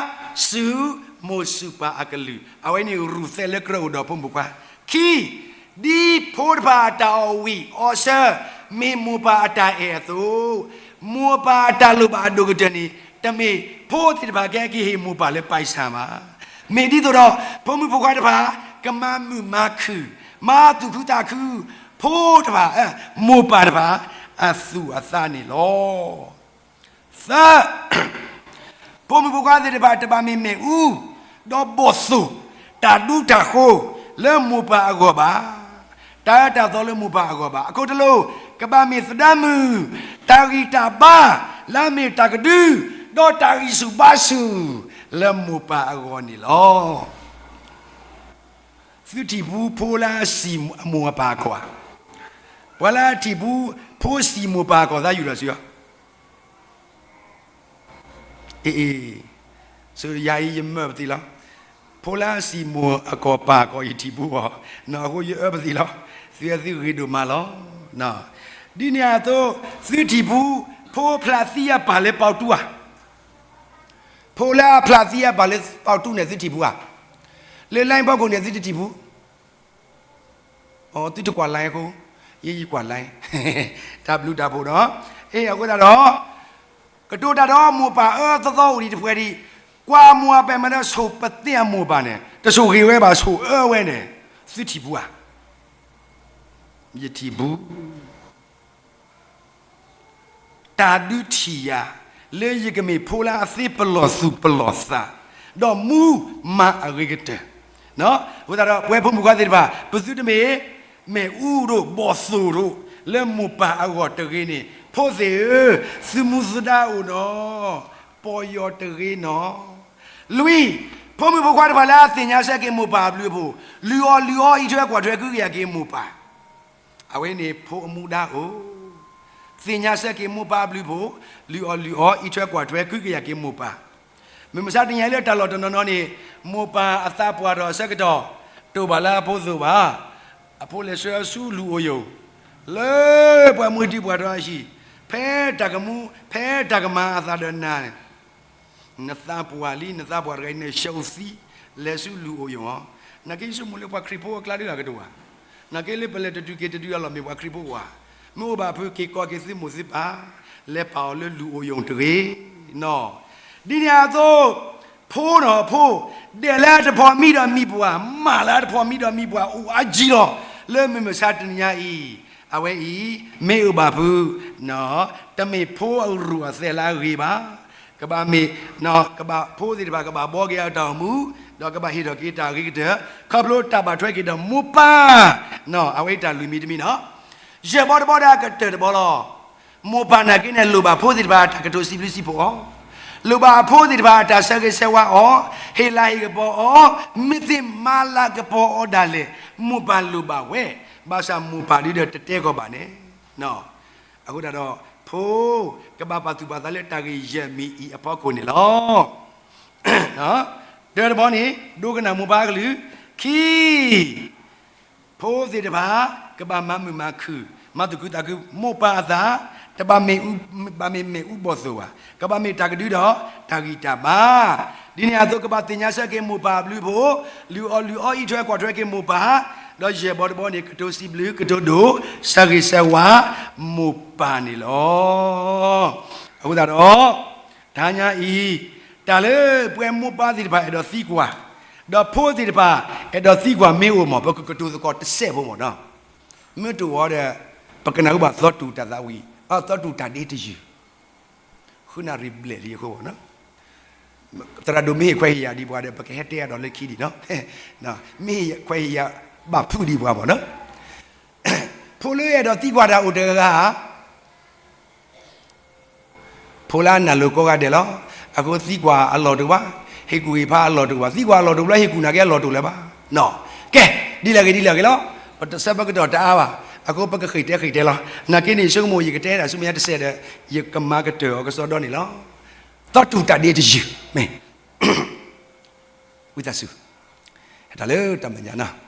စူၢ်, မိၢ်စူၢ်ပၢ်အကလုၢ်, အဝဲန့ၣ်ရူၢ်သဲးလၢကြၢးအိၣ်ဒီးဖိမုၣ်ဖိခွါ. ခံ, ဒ်ဖိတဖၣ်အတၢ်အီၣ်ဝံၣ်အီၣ်ဆၢ, မ့ၢ်မိၢ်ပၢ်အတၢ်အဲၣ်အသိး, မိၢ်ပၢ်အတၢ်လိၣ်ဘၣ်အဒိၣ်ကတၢၢ်န့ၣ်, တမ့ၢ်ဖိသ့ၣ်တဖၣ်ကဟဲက့ၤဟ့ၣ်မိၢ်ပၢ်လၢပိုက်ဆံဘၣ်. မ့ၢ်ဒ်သိးဒီး, ဖိမုၣ်ဖိခွါတဖၣ်, ကမၤမုာ်မၤခုၣ်, မၤသူၣ်ခုသးခု, ဖိတဖၣ်, မိၢ်ပၢ်တဖၣ်, အသူၣ်အသးန့ၣ်လီၤ. သၢ, ဖိမုၣ်ဖိခွါသ့ၣ်တဖၣ်တဘၣ်မ့ၢ်မ့ၣ်အူ, ဒီးဘီၣ်သိၣ်, တၢ်ဒူတၢ်ဃိ, လၢမိၢ်ပၢ်အဂီၢ်ဘၣ်, တၢ်အၢတၢ်သီလၢမိၢ်ပၢ်အဂီၢ်ဘၣ်. အခိၣ်တလိၤ, ကဘၣ်မ့ၢ်သဒါမုၣ်, တၢ်ဂံၢ်တၢ်ဘါ, လၢအမ့ၢ်တၢ်ကဒု, ဒီးတၢ်ဂံၢ်ဆူၣ်ဘါဆူၣ်, လၢမိၢ်ပၢ်အဂီၢ်န့ၣ်လီၤ. သုထံၣ်ဖူဖိလၢအစံၣ်အမိၢ်အပၢ်အကီၢ်ဧါ. ပှၤလၢအထံၣ်ဖူ, ဖိစံၣ်မိၢ်ပၢ်အကီၢ်သးယူၢ်လီၤစံးအီၤ. အ့, ယၤအံၤယမၢပသံးလီၤ. ဖိလၢအစံၣ်မိၢ်အကီၢ်ပၢ်အကီၢ်ယထံၣ်ဖူအီၤ, နီၢ်အဃိယအၢပသံးလီၤ. သုသုဂ့ၤဒိၣ်မးလီၤ. ဒ်န့ၣ်အသိး, သုထံၣ်ဖူ, ဖိဖျးသံအပၢ်လၢပီၣ်တူၢ်ဧါ. ဖိလၢအဖျးသံအပၢ်လၢပီၣ်တူၢ်န့ၣ်သုထံၣ်ဖူဧါ. လၢ line ဖီခိၣ်န့ၣ်သုတထံၣ်ဖူ. သုတကွၢ် line အဃိ, ယဲယကွၢ် line, တၢ်ဘျုးတၢ်ဖှိၣ်ဒီး, အ့ အဃိသတးဒီး, ကတိၤတၢ်ဒီးမိၢ်ပၢ်အၢသီသီအိၣ်ဒံးတဖှဲးဒံး, ကွၢ်မိၢ်အပၢ်မးဒီးဆိၣ်ပသ့အမိၢ်ပၢ်န့ၣ် တဆိၣ်ဂ့ၤဝဲဘၣ် ဆိၣ်အၢဝဲန့ၣ်, သုထံၣ်ဖူဧါ. ယထံၣ်ဖူ တၢ်ဒုးထံၣ်ယၤ လၢယကမ့ၢ်ဖိလၢအသ့ပလီၢ်သူၣ်ပလီၢ်သး, ဒီးမူမၤအဂ့ၤကတၢၢ်. အဃိသတးဒီး ပဝဲဖိမုၣ်ဖိခွါသ့ၣ်တဖၣ် ပသုတမ့ၢ် မ့ၣ်အူဒိၣ်ဘီၣ်သိၣ်ဒိၣ် လၢမိၢ်ပၢ်အဂီၢ်တဂ့ၤန့ၣ်, ဖိသ့ၣ်ဧၢ, သုမူသဒါအိၣ်နီၤ, ပီၢ်ယီၢ်တဂ့ၤနီၤ. လွံၢ်, ဖိမုၣ်ဖိခွါတဖၣ်လၢအသ့ၣ်ညါဆၢက့ၤမိၢ်ပၢ်အဘျုးအဖှိၣ်, လုၢ်အီၣ်လုၢ်အီ အံးထွဲကွၢ်ထွဲ ကဟုကယာ်က့ၤမိၢ်ပၢ် အဝဲန့ၣ်ဖိအမူဒါအိၣ်, သ့ၣ်ညါဆၢက့ၤမိၢ်ပၢ်အဘျုးအဖှိၣ်, လုၢ်အီၣ်လုၢ်အီ အံးထွဲကွၢ်ထွဲ ကဟုကယာ်က့ၤမိၢ်ပၢ်. မုၢ်မဆါတနံၤအံၤလၢတၢ်လီၢ်တနီၤနီၤန့ၣ်, မိၢ်ပၢ်အသးပှၢ်ထီၣ်အဆၢကတီၢ်, တအိၣ်ဘၣ်လၢအဖိအသိးဘၣ်. အဖိလဲၤဆှၢဆူလူၢ်အိၣ်ယိာ်, လၢပှၤမုၢ်တံၢ်ပှၢ်ထီၣ်အဟံၣ်, ဖဲတၢ်ကမူ, ဖဲတၢ်ကမၤအသးဒီးနၤန့ၣ် နသးပှၢ်လံ, နသးပှၢ်တဂၤအံၤန့ၣ် ရှဲအိၣ်သံ, လဲၤဆူလူၢ်အိၣ်ယိာ်ဧါ. နာ်က့ယဆိကမိၣ်လၢပှၤခရံာ်ဖိအကျါဒၣ်အကတအိၣ်ဧါ. နာ်က့လၢပလဲၤတတုၤက့ၤတတုၤအလီၢ် မ့ၢ်ပှၤခရံာ်ဖိအိၣ်ဧါ. မ့ၢ်အိၣ်ဘၣ်ဖုးက့ၤကိးက့ၤသုမိၢ်သုပၢ်, လဲၤပာ်အီၤလၢလူၢ်အိၣ်ယိာ်တဂ့ၤနီၤ. ဒ်န့ၣ်အသိး, ဖိနီၤဖိ, ဒဲးလၢအတဖိးမံဒီးမံပှၤ, မၢ်လၢအတဖိးမံဒီးမံပှၤ အိၣ်အါကံလီၤ. လၢမုၢ်မဆါတနံၤညါအံၤ, အဝဲအံၤ, မ့ၢ်အိၣ်ဘၣ်ဖုး တမ့ၢ်ဖိအရူၢ်အသဲးလၢအဂ့ၤဘၣ်. ကဘၣ်မ့ၢ်, ကဘၣ်ဖိသ့ၣ်တဖၣ် ကဘၣ်ဘှီက့ၤအတၢ်အိၣ်မူ, ဒီးကဘၣ်ဟ့ၣ်ထီၣ်က့ၤတၢ်အဂ့ၤကတၢၢ်, ခီဖျိတၢ်ဘၣ်ထွဲက့ၤဒီးမိၢ်ပၢ်, အဝဲအံၤတၢ်လွံၢ်မံၤတမံၤနီၤ. ယဲၢ်ဘီတဘီဒီးအကတၢၢ်တဘီလီၤ. မိၢ်ပၢ်နာ်က့န့ၣ် လိၣ်ဘၣ်ဖိသ့ၣ်တဖၣ်အတၢ်ကတိၤစံးဘျုးစံးဖှိၣ်အီၤ, လိၣ်ဘၣ်အဖိသ့ၣ်တဖၣ်အတၢ်ဆၢဂ့ၤဆၢဝါအီၤ, ဟ့ၣ်လၤဟ့ၣ်ကပီၤအီၤ, မ့ၢ်သ့ၣ်မၤလၤကပီၤအီၤဒၣ်လဲာ်, မိၢ်ပၢ်လိၣ်ဘၣ်ဝဲ, ဘၣ်ဆၣ်မိၢ်ပၢ်ဒုဒီးတတဲကီးဘၣ်န့ၣ် အဃိသတးဒီး ဖိ ကဘၣ်ပာ်သူၣ်ပာ်သးလၢတၢ်ဂ့ၢ်ယဲၢ်မံၤအံၤအဖီခိၣ်န့ၣ်လီၤ. တၢတဘီန့ၣ် ဒိကနၣ်မိၢ်ပၢ်အကလုၢ်, ခံ ဖိသ့ၣ်တဖၣ် ကဘၣ်မၤမုာ်မၤခုၣ် မၤသူၣ်ခုသးခုမိၢ်ပၢ်အသး, တဘၣ်မ့ၢ် ဘၣ်မ့ၢ်မ့ၣ်အူဘီၣ်သိၣ်ဘၣ်, ကဘၣ်မ့ၢ်တၢ်ကဒုဒီးတၢ်ဂံၢ်တၢ်ဘါ, ဒ်န့ၣ်အသိးကဘၣ်သ့ၣ်ညါဆၢက့ၤမိၢ်ပၢ်အဘျုးအဖှိၣ်, လုၢ်အီၣ်လုၢ်အီအံးထွဲကွၢ်ထွဲက့ၤမိၢ်ပၢ်, ဒီးယဲၢ်ဘီတဘီန့ၣ် ကတိၤစံးဘျုးကတိၤဒိၣ် ဆၢဂ့ၤဆၢဝါမိၢ်ပၢ်န့ၣ်လီၤ. အဃိသတးဒီး တဟါညါအံၤ တၢ်လၢပဝဲမိၢ်ပၢ်သ့ၣ်တဖၣ်အဲၣ်ဒိးသံကွၢ်, ဒီးဖိသ့ၣ်တဖၣ်အဲၣ်ဒိးသံကွၢ်မ့ၢ်အိၣ်မး ပကကတိၤသကိးတစဲးဖိမးနီၤ, မ့ၢ်တအိၣ်ဒီး ပကနၢ်ဟူဘၣ်သီတူၢ်တၢ်သးဝံၣ်, အသီတူၢ်တၢ်ဒ့တယုၢ်, ဃုနၣ်ရံၣ်ဘျဲၣ်လံအဃိမးနီၤ, သရၣ်ဒိၣ်မ့ၢ်ဟ့ၣ်ခွဲးဟ့ၣ်ယာ်ဒံးပှၤဒီး ပကဟဲတဲအဒိးလၢခံဒံးနီၤ, မ့ၢ်ဟ့ၣ်ခွဲးဟ့ၣ်ယာ်ဘၣ်ဖုးဒံးပှၤမးနီၤ, ဖိလၢအဲၣ်ဒိးသံကွၢ်တၢ်အိၣ်တဂၤ ဖိလၢအနၢ်လိၤကိးဂၤဒဲးလီၤ. အဃိသံကွၢ်အလီၢ်တအိၣ်ဘၣ်, ဟ့ၣ်ကူၣ်ဟ့ၣ်ဖးအလီၢ်တအိၣ်ဘၣ်, သံကွၢ်အလီၢ်တအိၣ်ဘၣ် ဟ့ၣ်ကူၣ်နာ်က့အလီၢ်တအိၣ်လၢၤဘၣ်. ကဲ, ဒ်လဲၣ်ဂ့ၤဒ်လဲၣ်ဂ့ၤလီၤ, ပတဆၢပကတီၢ်တအါဘၣ်, အဃိပကဃ့ၢ်တဲဃ့ၢ်တဲလီၤ. နာ်က့န့ၣ် ယဆိကမိၣ်ယကတဲဒၣ်ဆူမဲာ်ညါတစဲးဒီး ယကမၤကတၢၢ်အီၤကစီဒီန့ၣ်လီၤ. သီတူၢ်တၢ်ဒ့တယုၢ်, မ့ၢ် ဝံသးစူၤ, ဟဲတၢ်လၢတၢ်မဲာ်ညါနီၤ.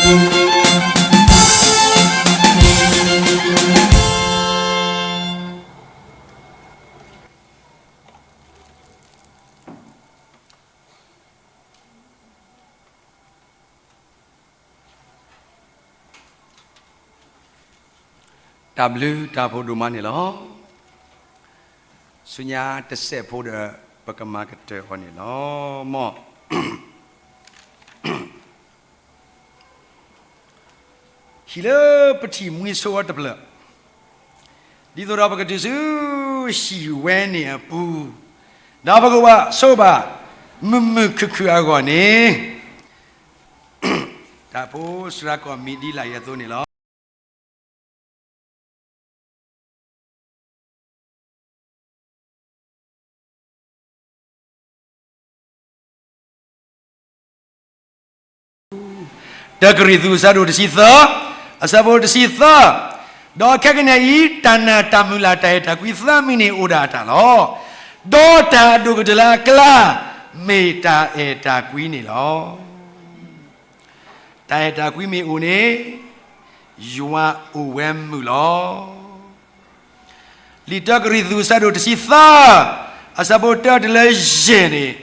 တၢ်ဘျုးတၢ်ဖှိၣ်ဒိၣ်မးန့ၣ်လီၤ. ဆူညါတစဲးဖိဒီး ပကမၤကတၢၢ်အီၤန့ၣ်လီၤ. မ် ဟံၣ်လၢပထံၣ်မှံဆိအီၤတဖျၢၣ်, ဒ်သိးဒီးပကတုၤဆူဟံၣ်ဝဲန့ၣ်အပူၤ, ဒီးပကဘၣ်ဆိၣ်ဘၣ် မုာ်မုာ်ခုၣ်ခုၣ်အဂီၢ်န့ၣ်, တၢ်ဖိစှၤကိးမံၤဒ်လာ်အံၤအသိးန့ၣ်လီၤ. တၢကရံၣ်သူး အဆၢဒိၣ်တဆံသၢ, အဆၢဖိတဆံသၢ, ဒီးခဲကနံၣ်အံၤ တၢ်နာ်တၢ်မုၢ်လၢ်တၢ်အဲၣ်တၢ်ကွံသၢမံၤန့ၣ်အိၣ်ဒၣ်အတၢ်လီၤ. ဒီးတၢ်ဒိၣ်ကတၢၢ်လၢအကျါ မ့ၢ်တၢ်အဲၣ်တၢ်ကွံန့ၣ်လီၤ. တၢ်အဲၣ်တၢ်ကွံမ့ၢ်အိၣ်န့ၣ် ယွၤအိၣ်ဝဲမုာ်လီၤ. လံာ်တၢကရံၣ်သူး အဆၢဒိၣ်တဆံသၢ, အဆၢဖိတၢတုၤလၢယဲၢ်န့ၣ်,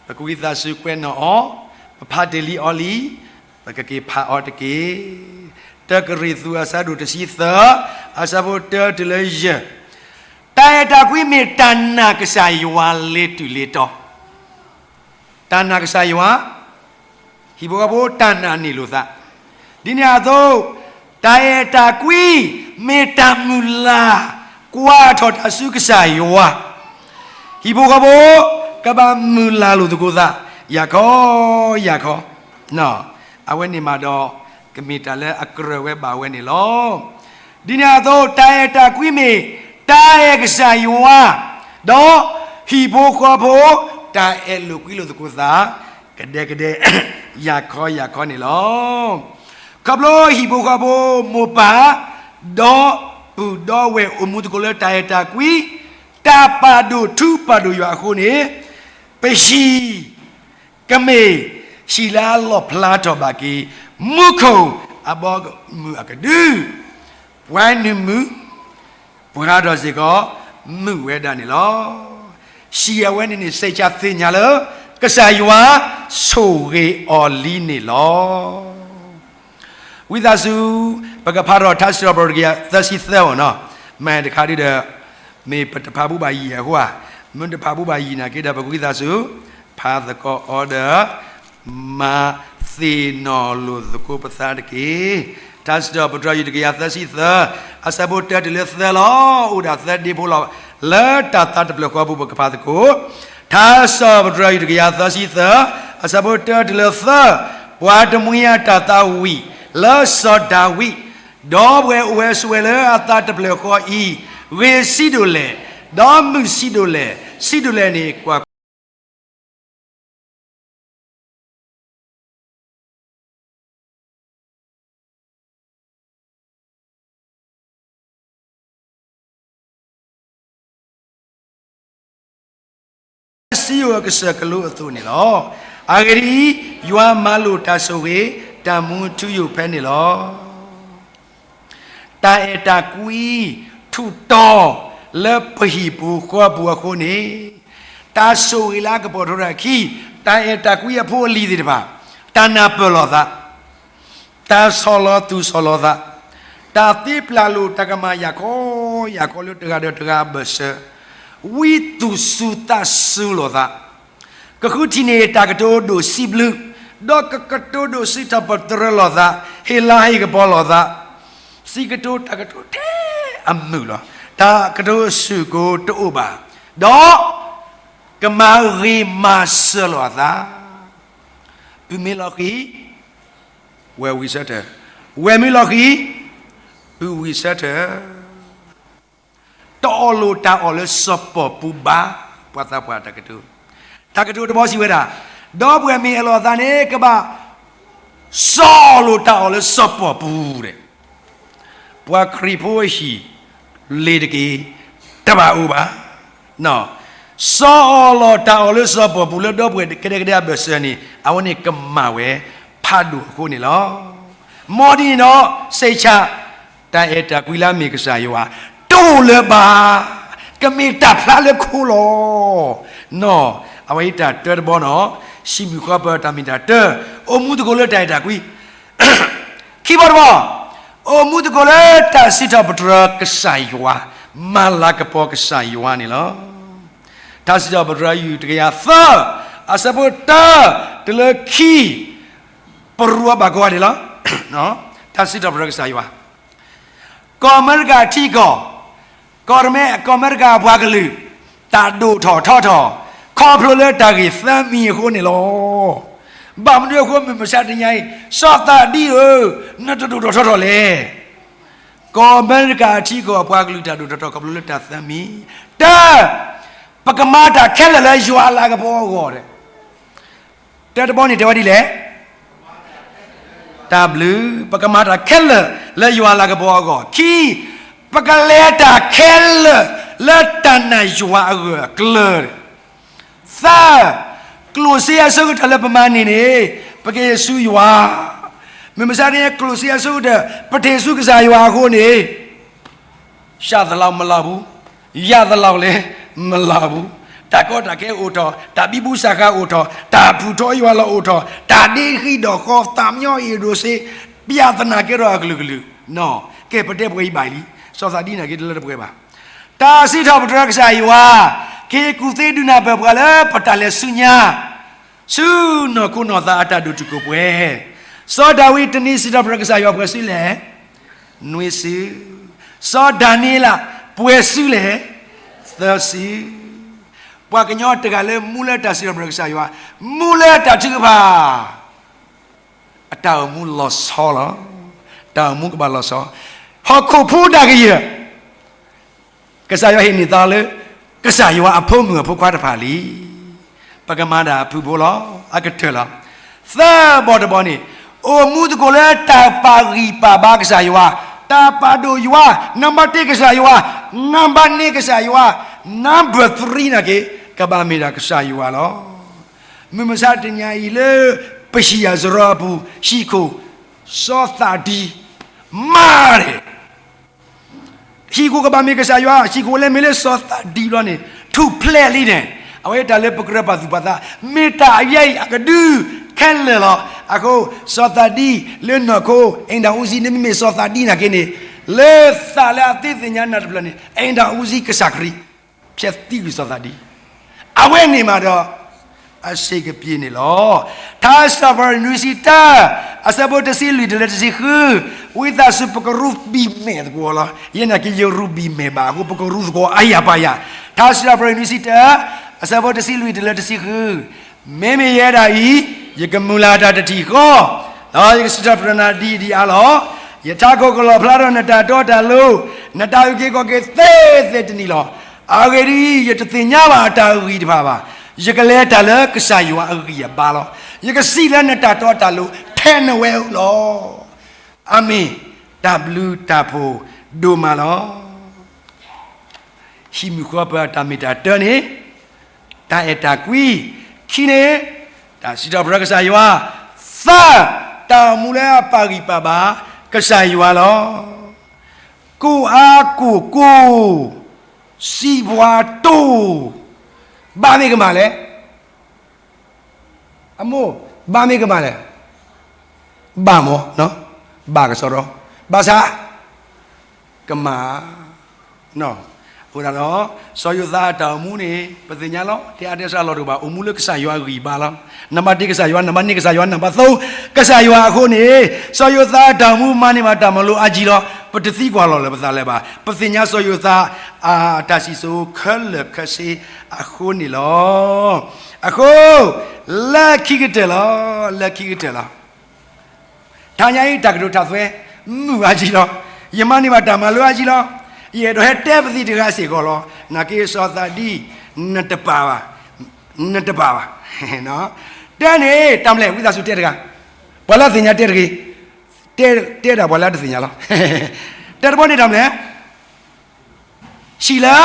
ပကဝံသးစူၤကွဲးနီၣ်အီၤ, ပဖးတ့ၢ်လံအီၤလံ, ပကက့ၤဖးအီၤတက့ၢ်. တၢကရံၣ်သူး အဆၢဒိၣ်တဆံသၢ, အဆၢဖိတၢတုၤလၢယဲၢ်, တၢ်အဲၣ်တၢ်ကွံမ့ၢ်တၢ်နာ်ကစၢ်ယွၤ လ့ၤတုၤလ့ၤတီၤ. တၢ်နာ်ကစၢ်ယွၤ, ဟံၣ်ဖိဃီဖိတၢ်နာ်န့ၢ်လိာ်သး, ဒ်န့ၣ်အသိး, တၢ်အဲၣ်တၢ်ကွံ မ့ၢ်တၢ်မုၢ်လၢ် ကွၢ်ထီၣ်တၢ်ဆူကစၢ်ယွၤ, ဟံၣ်ဖိဃီဖိ ကဘၣ်မုၢ်လၢ်လိာ်သကိးသး ယၤခီ ယၤခီ, အဝဲန့ၣ်မးဒီး ကမ့ၢ်တၢ်လၢအကြၢးဝဲဘၣ်ဝဲန့ၣ်လီၤ. ဒ်န့ၣ်အသိး တၢ်အဲၣ်တၢ်ကွံမ့ၢ် တၢ်အဲၣ်ကစၢ်ယွၤ, ဒီးဟံၣ်ဖိဃီဖိ တၢ်အဲၣ်လိာ်ကွံလိာ်သကိးသး ကဒဲကဒဲ ယၤခီယၤခီန့ၣ်လီၤ. ခီဖျိဟံၣ်ဖိဃီဖိမိၢ်ပၢ် ဒီးပုၢ်ဒီဝဲၢ်အိၣ်မူသကိးလၢတၢ်အဲၣ်တၢ်ကွံ, တၢ်ပာ်ဒိၣ်ထူပာ်ဒိၣ်ယွၤအဃိန့ၣ်, ပဟံၣ် ကမ့ၢ်ဟံၣ်လၢအလီၣ်ဖျါထီၣ်ဘၣ်က့ၤ မူခိၣ်အဘီအမုၢ်အကဒု, ပှၤနုာ်မုာ် ပှၤဒီးစ့ၢ်ကီး မုာ်ဝဲဒၣ်န့ၣ်လီၤ. ဟံၣ်အဝဲန့ၣ်န့ၣ် စံးဆၢသ့ၣ်ညါလၢ ကစၢ်ယွၤဆိၣ်ဂ့ၤအီၤလံန့ၣ်လီၤ. ဝံသးစူၤ ပကဖးထီၣ်ထါစံးထီၣ်ပတြၢၤတကယၤသၢဆံသၢအီၤနီၤ, မၤတခါဒ်ဒီး မ့ၢ်ပတဖးဘူၣ်ဘၣ်ယံၤအဃိဧါ, မ့ၢ်တဖးဘူၣ်ဘၣ်ယံၤနာ်က့ဒီး ပကဝံသးစူၤ ဖးသကိးအီၤဒီး မၤသ့ၣ်နီၣ်လိာ်သကိးပသးတက့ၢ်. ထါစံးထီၣ်ပတြၢၤတကယၤသၢဆံသၢ, အဆၢဖိတၢတုၤလၢသၢလီၤ. အိၣ်ဒၣ်သၢဒ့ဖိလီၤ. လၢတၢ်သးတဖျၢၣ်ဃီပူၤ ပကဖးသကိး ထါစံးထီၣ်ပတြၢၤတကယၤသၢဆံသၢ, အဆၢဖိတၢတုၤလၢသၢ, ပှၤတမှံၤအတၢ်သးဝံၣ်လၢစီၤဒၤဝံး, ဒီးပှၤအိၣ်ဝဲဆိးဝဲလၢအသးတဖျၢၣ်ဃီအံၤ, ဂ့ၤဆံးဒိၣ်လဲၣ်, ဒီးမုာ်ဆံးဒိၣ်လဲၣ်, ဆံးဒိၣ်လဲၣ်န့ၣ် ကွၢ် စံယိၣ်အကစၢၢ်ကလိအသိးန့ၣ်လီၤ. အဂ့ၢ်ဒ်အံၤ, ယွၤမၤလိာ်တၢ်ဆိၣ်ဂ့ၤ, တၢ်မူထူယိာ်ဖဲန့ၣ်လီၤ. တၢ်အဲၣ်တၢ်ကွံ ထူးတီၤလၢပဟံၣ်ပူၤဃီပူၤအဃိန့ၣ်, တၢ်ဆိၣ်ဂ့ၤလၢအကပီၤထီတၢ်အခံ, တၢ်အဲၣ်တၢ်ကွံအဖိအလံၤသ့ၣ်တဖၣ်, တၢ်နၢ်ပၢၢ်လိာ်သး, တၢ်ဆီၣ်လီၤသူၣ်ဆီၣ်လီၤသး, တၢ်သ့ပျၢ်လိာ်တၢ်ကမၣ်ယၤခီယၤခီလၢတဂၤဒီးတဂၤအဘၢၣ်စၢၤ, ဝံသူၣ်စူၤသးစူၤလိာ်သး, ကဃုထံၣ်န့ၢ်တၢ်ကတိၤဒိၣ်စံးဘျုး, ဒီးကကတိၤဒိၣ်စံးထီၣ်ပတြၢၤလိာ်သး, ဟ့ၣ်လၤဟ့ၣ်ကပီၤလိာ်သး, စံးကတိၤတၢ်ကတိၤထဲအမုာ်လီၤ. တၢ်ကတိၤဆူၣ်ကိၤတအိၣ်ဘၣ်, ဒီးကမၤဂ့ၤမၤစၢၤလိာ်အသး, ပုၢ်မ့ၢ်လီၤဃံၤ, ဝဲၢ်ဝံၤဆၢထၢၣ်, ဝဲၢ်မ့ၢ်လီၤဃံၤ, ပုၢ်ဝံၤဆၢထၢၣ် တအီၣ်လိာ်တၢ်အီၣ်လၢစီၤပီၢ်ပူၤဘၣ်, ပှၤသးပှၢ်တၢ်ကတိၤ, တၢ်ကတိၤတဘီစံးဝဲဒၣ်, ဒီပုၢ်ဝဲၢ်မ့ၢ်အၢၣ်လီၤအသးန့ၣ် ကဘၣ်စီအီၣ်လိာ်တၢ်အီၣ်လၢစီၤပီၢ်ပူၤဒဲး, ပှၤခရံာ်ဖိအဟံၣ်လ့ၤတက့ၢ်, တဘၣ်အိၣ်ဘၣ်. စီအီၣ်လိာ်တၢ်အီၣ်လၢစီၤပီၢ်ပူၤလၢဒီပုၢ်ဝဲၢ်ကဒဲကဒဲအဘၢၣ်စၢၤန့ၣ် အဝဲန့ၣ်ကမၣ်ဝဲဖးဒိၣ်အဃိန့ၣ်လီၤ. မ်ဒ်န့ၣ်ဒီး စံးဆၣ် တၢ်အဲၣ်တၢ်ကွံလၢအမ့ၢ်ကစၢ်ယွၤ တအိၣ်လၢၤဘၣ်, ကမ့ၢ်တၢ်ဖျါလၢခိလီၤ. နီၢ်, အဝဲအံၤတၢ်တၢတဘီနီၢ်, ဟံးမုၢ်ဃီပၢၤတၢ်မ့ၢ်တၢ်တၢ, အိၣ်မူသကိးလၢတၢ်အဲၣ်တၢ်ကွံ ခံဘီတဘီ, အိၣ်မူသကိးလၢတၢ်စံးထီၣ်ပတြၢၤကစၢ်ယွၤ, မၤလၤကပီၤကစၢ်ယွၤန့ၣ်လီၤ. တၢ်စံးထီၣ်ပတြၢၤယုၢ်တကယၤသၢ, အဆၢဖိတၢ, တုၤလၢခံ, ပရူးအဘၣ်ကိးဂၤဒဲးလီၤ. တၢ်စံးထီၣ်ပတြၢၤကစၢ်ယွၤ ကီၢ်အမဲရကၤထံကီၢ်, ကီၢ်မဲ, ကီၢ်အမဲရကၤအပှၤကလုာ်, တၢ်ဒိၣ်ထီၣ်ထီထီၣ်, ခီဖျိလၢတၢ်ဂ့ၢ်သၢမံၤအဃိန့ၣ်လီၤ. ဘၣ်မနုၤအဃိ မုၢ်မဆါတနံၤအံၤ စီၤသးဒံဧၢ, နတဒိၣ်ထီၣ်ထီထီၣ်လဲၣ်. ကီၢ်အမဲရကၤထံကီၢ်အပှၤကလုာ်တၢ်ဒိၣ်ထီၣ်ထီထီၣ်ခီဖျိလၢတၢ်သၢမံၤ, တၢ, ပကမၤတၢ်ခဲလၢာ်လၢယွၤအလၤကပီၤအဂီၢ်ဒီး တၢတဘီန့ၣ်တဲဝဲဒ်လဲၣ်. တၢ်ဘျုး, ပကမၤတၢ်ခဲလၢာ်လၢယွၤလၤကပီၤအဂီၢ်. ခံ, ပကလဲၤတၢ်ခဲလၢာ်လၢတၢ်နာ်ယွၤအဂၢၢ်အကျၢၤ. သၢ, ကျိၣ်စ့အဆိကတၢၢ်လၢပမၤန့ၢ်န့ၣ် ပကဟ့ၣ်ဆူယွၤ. မုၢ်မဆါတနံၤ ကျိၣ်စ့အဆိကတၢၢ် ပတဟ့ၣ်ဆူကစၢ်ယွၤအဃိန့ၣ် ရှသလောက်မလောက်ဘူး, ယသလောက်လည်းမလောက်ဘူး. တၢ်ကီတၢ်ခဲအိၣ်ထီၣ်, တၢ်ဘံဘူစၢ်ဃာ်အိၣ်ထီၣ်, တၢ်ဖုၣ်ထီယွၤလီၤအိၣ်ထီၣ်, တၢ်ဒ့ဃံဒီးဃီ, သးမညီအ့ၣ်ဒိးစ့, ပျၢ်သနာ်ကဲထီၣ်အကလုာ်ကလုာ်. နီၢ်, ကဲပတဲပှဲၤအံၤဘၣ်လံ, စီၤသးဒံနာ်က့တလၢတပှဲၤဘၣ်. တၢ်စံးထီၣ်ပတြၢၤကစၢ်ယွၤ, ကဟ့ၣ်ကူၣ်သ့ဒုးနၢ်ပၢၢ်ပှၤလၢပတၢ်လဲၤဆူညါ ဆူနီၢ်ခိနီၢ်သးအတၢ်ဒိၣ်တုာ်ခိၣ်ပှဲၤ. စီၤဒၤဝံးတနံၤစံးထီၣ်ပတြၢၤကစၢ်ယွၤပှဲၤစုလဲၣ်, နွံစု. စီၤဒၤနံးယ့လး ပှဲၤစုလဲၣ်, သၢစု. ပှၤကညီတဂၤလၢမူလၢတၢ်စံးထီၣ်ပတြၢၤကစၢ်ယွၤ, မူလၢတၢ်ထုကဖၣ် အတၢ်အိၣ်မူလီၤဆီလီၤ. တၢ်အိၣ်မူကဘၣ်လီၤဆီ. ဟီၣ်ခိၣ်ဖိတၢ်ကယၢၢ် ကစၢ်ယွၤဟ့ၣ်န့ၢ်သးလၢ ကစၢ်ယွၤအဖိမုၣ်အဖိခွါတဖၣ်လံ. ပကမၤဒၣ်အဖုၣ်ဖိလီၤ, အကတၢၢ်လီၤ. သၢဘီတဘီန့ၣ်, အိၣ်မူသကိးလၢတၢ်ပာ်ဂံၢ်ပာ်ဘါကစၢ်ယွၤ, တၢ်ပာ်ဒိၣ်ယွၤ, နံပါတ်တစ် ကစၢ်ယွၤ, နံပါတ်နှစ် ကစၢ်ယွၤ, နံပါတ် three နာ်က့, ကဘၣ်မ့ၢ်ဒၣ်ကစၢ်ယွၤလီၤ. မုၢ်မဆါတနံၤအံၤလၢ ပဟံၣ်အစရီအပူၤ ဟံၣ်ခိၣ် စီၤသးဒံ မၤန့ၣ် ဟံၣ်ခိၣ်ကဘၣ်မ့ၢ်ကစၢ်ယွၤ, ဟံၣ်ခိၣ်လၢမ့ၢ်လၢစီၤသးဒံဘျီန့ၣ် ထူၣ်ဖျဲးလံန့ၣ်, အဝဲတၢ်လၢပကြၢးပာ်သူၣ်ပာ်သး, မ့ၢ်တၢ်အယဲအံၤအကဒုခဲလၢာ်လီၤ. အဃိ စီၤသးဒံလၢနီၢ်ခိ အိမ်ထောင်ဦးစီး နမ့မ့ၢ်စီၤသးဒံနာ်က့န့ၣ်, လၢသးလၢအသ့သ့ၣ်ညါနၢ်တဖျၢၣ်န့ၣ် အိမ်ထောင်ဦးစီး ကစၢ်ခရံာ် ဖျဲးသံကွံာ်စီၤသးဒံ အဝဲန့ၣ်မးဒီး အဆ့ၣ်ကပ့ၤန့ၣ်လီၤ. ထါစံးထီၣ်ပတြၢၤနွံဆံတၢ အဆၢဖိတဆံလွံၢ်တုၤလၢတဆံဃု, ဝံသးစူၤပကရူၢ်ဘံၣ်မဲာ်သကိးလီၤ. ယဲနာ်က့ယရူၢ်ဘံၣ်မဲာ်ဘၣ်အဃိ ပကရူၢ်သကိးအါယၤပာ်ယၤ. ထါစံးထီၣ်ပတြၢၤနွံဆံတၢ အဆၢဖိတဆံလွံၢ်တုၤလၢတဆံဃု, မ့မ့ၢ်ယဲဒၣ်အံၤ, ယကမုၢ်လၢ်တၢ်တထံၣ်ဃီ, ဒီးယကစံးထီၣ်ပတြၢၤနၤဒ်အံၤဒ်အါလီၤ. ယထးခိၣ်ကလီၣ်ဖျါထီၣ်နတၢ်တီတၢ်လိၤ, နတၢ်အုၣ်က့ၤခီၣ်က့ၤသ့သ့ၣ်တနံၤလီၤ. အဂ့ၢ်ဒ်အံၤ, ယတသ့ၣ်ညါဘၣ်အတၢ်အဂံၢ်တဖၣ်ဘၣ်. ယကလဲၤတၢ်လၢကစၢ်ယွၤအဂံၢ်အဘါလီၤ. ယကစံးလၢနတၢ်တီတၢ်လိၤထဲနဝဲလီၤ. အၤမ့ၣ်, တၢ်ဘျုးတၢ်ဖှိၣ်ဒိၣ်မးလီၤ. ဟံၣ်မုၢ်ဃီပၢၤအတၢ်မ့ၢ်တၢ်တီန့ၣ်, တၢ်အဲၣ်တၢ်ကွံ, ခံန့ၣ်, တၢ်စံးထီၣ်ပတြၢၤကစၢ်ယွၤ, သၢ, တၢ်အိၣ်မူလၢအပာ်ဂံၢ်ပာ်ဘါကစၢ်ယွၤလီၤ. ကိၢ်အါကိၢ်ကိၢ်, စံးပှၤတိၢ်, ဘၣ်မ့ၢ်ကမၣ်လဲၣ်. အမိၢ်, ဘၣ်မ့ၢ်ကမၣ်လဲၣ်. ဘၣ်မ့ၢ်, ဘၣ်ကစီဒီ, ဘၣ်ဆၣ်, ကမၣ်, အဃိသတးဒီး, စီၤယိၤသးအတၢ်အိၣ်မူန့ၣ် ပသ့ၣ်ညါလီၤ. တအါတဲစှၤလီၤတအိၣ်ဘၣ်. အိၣ်မူလၢကစၢ်ယွၤအဂံၢ်အဘါလီၤ. နံပါတ်တစ် ကစၢ်ယွၤ, နံပါတ်နှစ် ကစၢ်ယွၤ, နံပါတ်သုံး ကစၢ်ယွၤအဃိန့ၣ်, စီၤယိၤသးအတၢ်အိၣ်မူမၤန့ၢ်ဘၣ်တၢ်မၤလိအါကံလီၤ. ပတသံကွၢ်လီၤလၢပသးလၢၤဘၣ်. ပသ့ၣ်ညါစီၤယိၤသးအတၢ်စံၣ်စိၤခဲလၢာ်ခဲဆ့အဃိန့ၣ်လီၤ. အဃိ, လၢခံကတၢၢ်လီၤ, လၢခံကတၢၢ်လီၤ. တနံၤအံၤတၢ်ကတိၤထါသွဲ မုာ်အါကံလီၤ. ယမၤန့ၢ်ဘၣ်တၢ်မၤလိအါကံလီၤ. ယအဲၣ်ဒိးဟဲတဲပသံးတဂၤစ့ၢ်ကီးလီၤ. နာ်က့စီၤသးဒံ, နတပာ်ဘၣ်, နတပာ်ဘၣ်. တဲန့ၣ် တၢ်မနုၤလဲၣ် ဝံသးစူၤတဲတဂၤ, ပှၤလၢအသ့ၣ်ညါတဲတဂ့ၤ, တဲဒၣ်ပှၤလၢအတသ့ၣ်ညါလီၤ. တၢ်တဘီန့ၣ်တၢ်မနုၤလဲၣ်. ဟံၣ်လၢ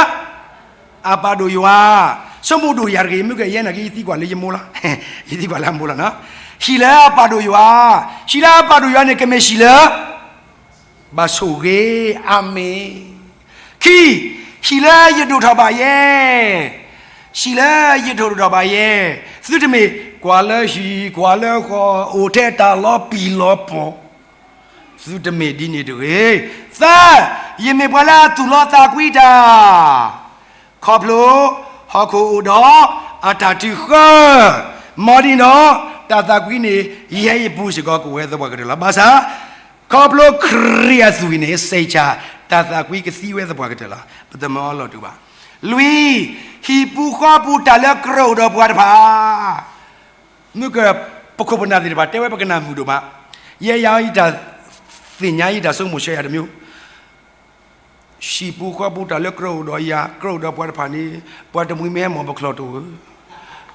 အပာ်ဒိၣ်ယွၤ, ဆိကမိၣ်ဒိၣ်ယၤတဂ့ၤ, မုၢ်ကယဲနာ်က့ ယသံကွၢ်လၢယမိၢ်လီၤ. ယသံကွၢ်လၢအမိၢ်လီၤနီၤ. ဟံၣ်လၢအပာ်ဒိၣ်ယွၤ, ဟံၣ်လၢအပာ်ဒိၣ်ယွၤန့ၣ် ကမ့ၢ်ဟံၣ်လၢ ဘၣ်ဆိၣ်ဂ့ၤ, အၤမ့ၣ်. ခံ, ဟံၣ်လၢယဒိၣ်ထီၣ်ဘၣ်ယဲ, ဟံၣ်လၢယဒိၣ်ထီၣ်ဘၣ်ယဲ, သုတမ့ၢ်ကွၢ်လၢဟံၣ်ကွၢ်လၢဃီ အိၣ်ထဲတၢ်လီၤပံာ်လီၤပီၤ, သုတမ့ၢ်ဒ်န့ၣ်တဂ့ၤ. သၢ, ယမ့ၢ်ပှၤလၢအသူၣ်လီသးကွံတၢ် ခီဖျိ ဟီၣ်ခိၣ်အိၣ်ဒီး အတၢ်ထုးဃၢ, မ်ဒ်န့ၣ်ဒီး တၢ်သးကွံန့ၣ် ယဟဲယပူၤစ့ၢ်ကီးကအိၣ်ဝဲသပှၢ်ကတၢၢ်လီၤ. ဘၣ်ဆၣ် ခီဖျိခရံာ်အသွံၣ်န့ၣ် စဲးဆၣ် တၢ်သးကွံကသံဝဲသပှၢ်ကတၢၢ်လီၤ. ပတမၢအလီၢ်တူာ်ဘၣ်. လွံၢ်, ဟံၣ်ပူၤဃီပူၤတၢ်လၢကြၢးအိၣ်ဒီးပှၤတဖၣ် မုၢ်က ပခိၣ်ပနၢ်သ့ၣ်တဖၣ် တဲဝဲပကနၣ်မုာ်ဒိၣ်မး, ယဲယၤယတၢ်သ့ၣ်ညါ ယတၢ်ဆိကမိၣ်ဆၢယၤတမံၤ, ဟံၣ်ပူၤဃီပူၤတၢ်လၢကြၢးအိၣ်ဒီးယၤ ကြၢးအိၣ်ဒီးပှၤတဖၣ်န့ၣ်, ပှၤတမှံၤမ့ၢ်ဟဲမီၢ်ပချီၣ်တအိၣ်ဧၢ,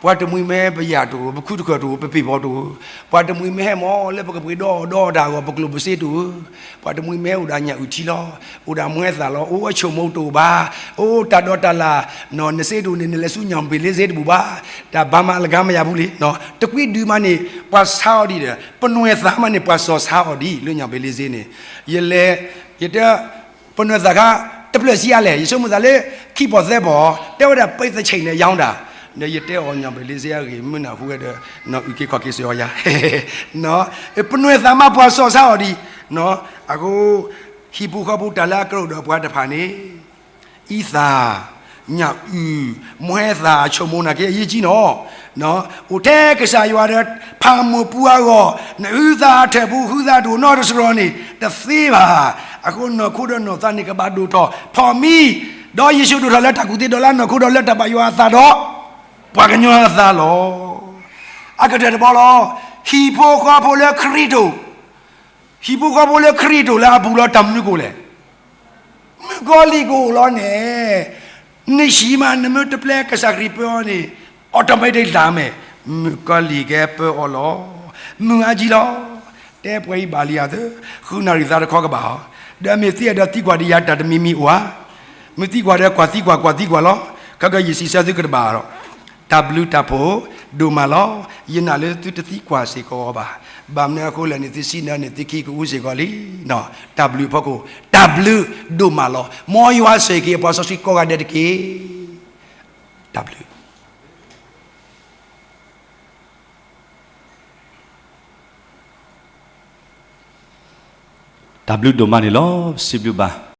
ပှၤတမှံၤမ့ၢ်ဟဲပယာ်တအိၣ်ဧၢ, ပခုတဃၢၤတအိၣ်ဧၢ, ပပ့ၢ်ဖီတအိၣ်ဧၢ, ပှၤတမှံၤမ့ၢ်ဟဲမီၢ်လၢပကပှ့ၤဒီဒီတၢ်အဂီၢ် ပကျိၣ်ပစ့တအိၣ်ဧၢ, ပှၤတမှံၤမ့ၢ်ဟဲအိၣ်ဒီးညၣ်အုၣ်ထံလီၤ, အိၣ်ဒီးမွဲသၣ်လီၤ, အိၣ်အဆိကမိၣ်တအိၣ်ဘၣ်, အိၣ်တၢ်ဒီးတၢ်လၢ်, နစ့တအိၣ်န့ၣ် နလဲၤဆူညၣ်ဘ့ၣ်လ့စ့တဘူၣ်ဘၣ်, တၢ်ဘါမးလၢကါမယၤပူၤလံ, တကွံဒုးမးန့ၣ် ပှၤဆါအီၤဒံးဒီး ပနွဲၢ်သးမးန့ၣ် ပှၤစီၤဆါအီၤဒံး လၢညၣ်ဘ့ၣ်လ့စ့န့ၣ်, ယလဲၤ, ယတဲ ပနွဲၢ်သးခါ တဖျၢၣ်ဆံးအါလဲၣ်, ယဆိကမိၣ်သးလၢ ခံပီၢ်သၢပီၢ်, တဲဝဲဒၣ် ပဲတဆံးန့ၣ် ရောင်းတာ, ဒီးယတဲအီၤညၣ်ဘ့ၣ်လ့စ့အဂ့ၢ် မုၢ်နၢ်ဟူဝဲဒီး နီၢ်အုၣ်က့ၤခီၣ်က့ၤစ့ၢ်အီၤယၤ, ပနွဲၢ်သးမးပှၤစီၤဆါအီၤဒံး, အဃိ ဟံၣ်ပူၤဃီပူၤတၢ်လၢအကြၢးအိၣ်ဒီးပှၤတဖၣ်န့ၣ် အံသၣ်, ညၣ်အုၣ်, မွဲသၣ်အဆိကမိၣ်နာ်က့ အရေးကြီးနီၤ, အိၣ်ထဲကစၢ်ယွၤဒီး ဖးမိၢ်ပူၤအဂီၢ်, နဟုသးအထၢၣ်ပူၤ ဟုသးတအိၣ်နီတစရီန့ၣ် တသ့ဘၣ်, အဃိနီၢ်ခိဒီးနီၢ်သးန့ၣ် ကဘၣ်ဒိၣ်ထီၣ်ဖီၣ်မံ, ဒီးယ့ၣ်ၡူးဒိၣ်ထီၣ်လၢတၢ်ကူၣ်သ့ဒီးလၢနီၢ်ခိဒီးလၢတၢ်ဘၣ်ယွၤအသးဒီး ပှၤကညီအသးလီၤ. အကတၢၢ်တဘီလီၤ, ဟံၣ်ဖိဃီဖိလၢခရံာ်တိာ်, ဟံၣ်ဖိဃီဖိလၢခရံာ်တိာ်လၢအပူၤလီၤ တၢ်မနုၤကအိၣ်လဲၣ် မုၣ်ကီၤလံၢ်ကအိၣ်လီၤန့ၣ်, နဟံၣ်မး နမ့ၢ်တပျဲကစၢ်ခရံာ်ပၢအီၤန့ၣ်, automatic တၢ်မဲာ်, မုၣ်ကီၤလံၢ်ကပၢအီၤလီၤ. မုၢ်အါကံလီၤ. တဲပှဲၤအံၤဘၣ်လံဧါသၢ, ဃုနၣ်ရံၣ်သးတခီကဘၣ်အီၤ, ဒီးမ့ၢ်သံဒီးသံကွၢ်ဒီးယၤတၢ်တမံၤမံၤအိၣ်ဧါ. မ့ၢ်သံကွၢ်ဒီးကွၢ်သံကွၢ် ကွၢ်သံကွၢ်လီၤ. ခဲကယံာ်စံးဆၢသုကတဘၣ်ဒီး တၢ်ဘျုးတၢ်ဖှိၣ်ဒိၣ်မးလီၤ. ယနာ်လၢသုတသံကွၢ်စ့ၢ်ကီးဘၣ်. ဘၣ်မနုၤအဃိလဲၣ်န့ၣ် သုစံးနၢန့ၣ် သုခံကအူစ့ၢ်ကီးလံ. တၢ်ဘျုးအဖီခိၣ် တၢ်ဘျုးဒိၣ်မးလီၤ. မ်ယွၤဆိၣ်ဂ့ၤက့ၤပှၤစီဆှံကိးဂၤဒဲးတက့ၢ်. တၢ်ဘျုး တၢ်ဘျုးဒိၣ်မးန့ၣ်လီၤ. စံးဘျုးဘၣ်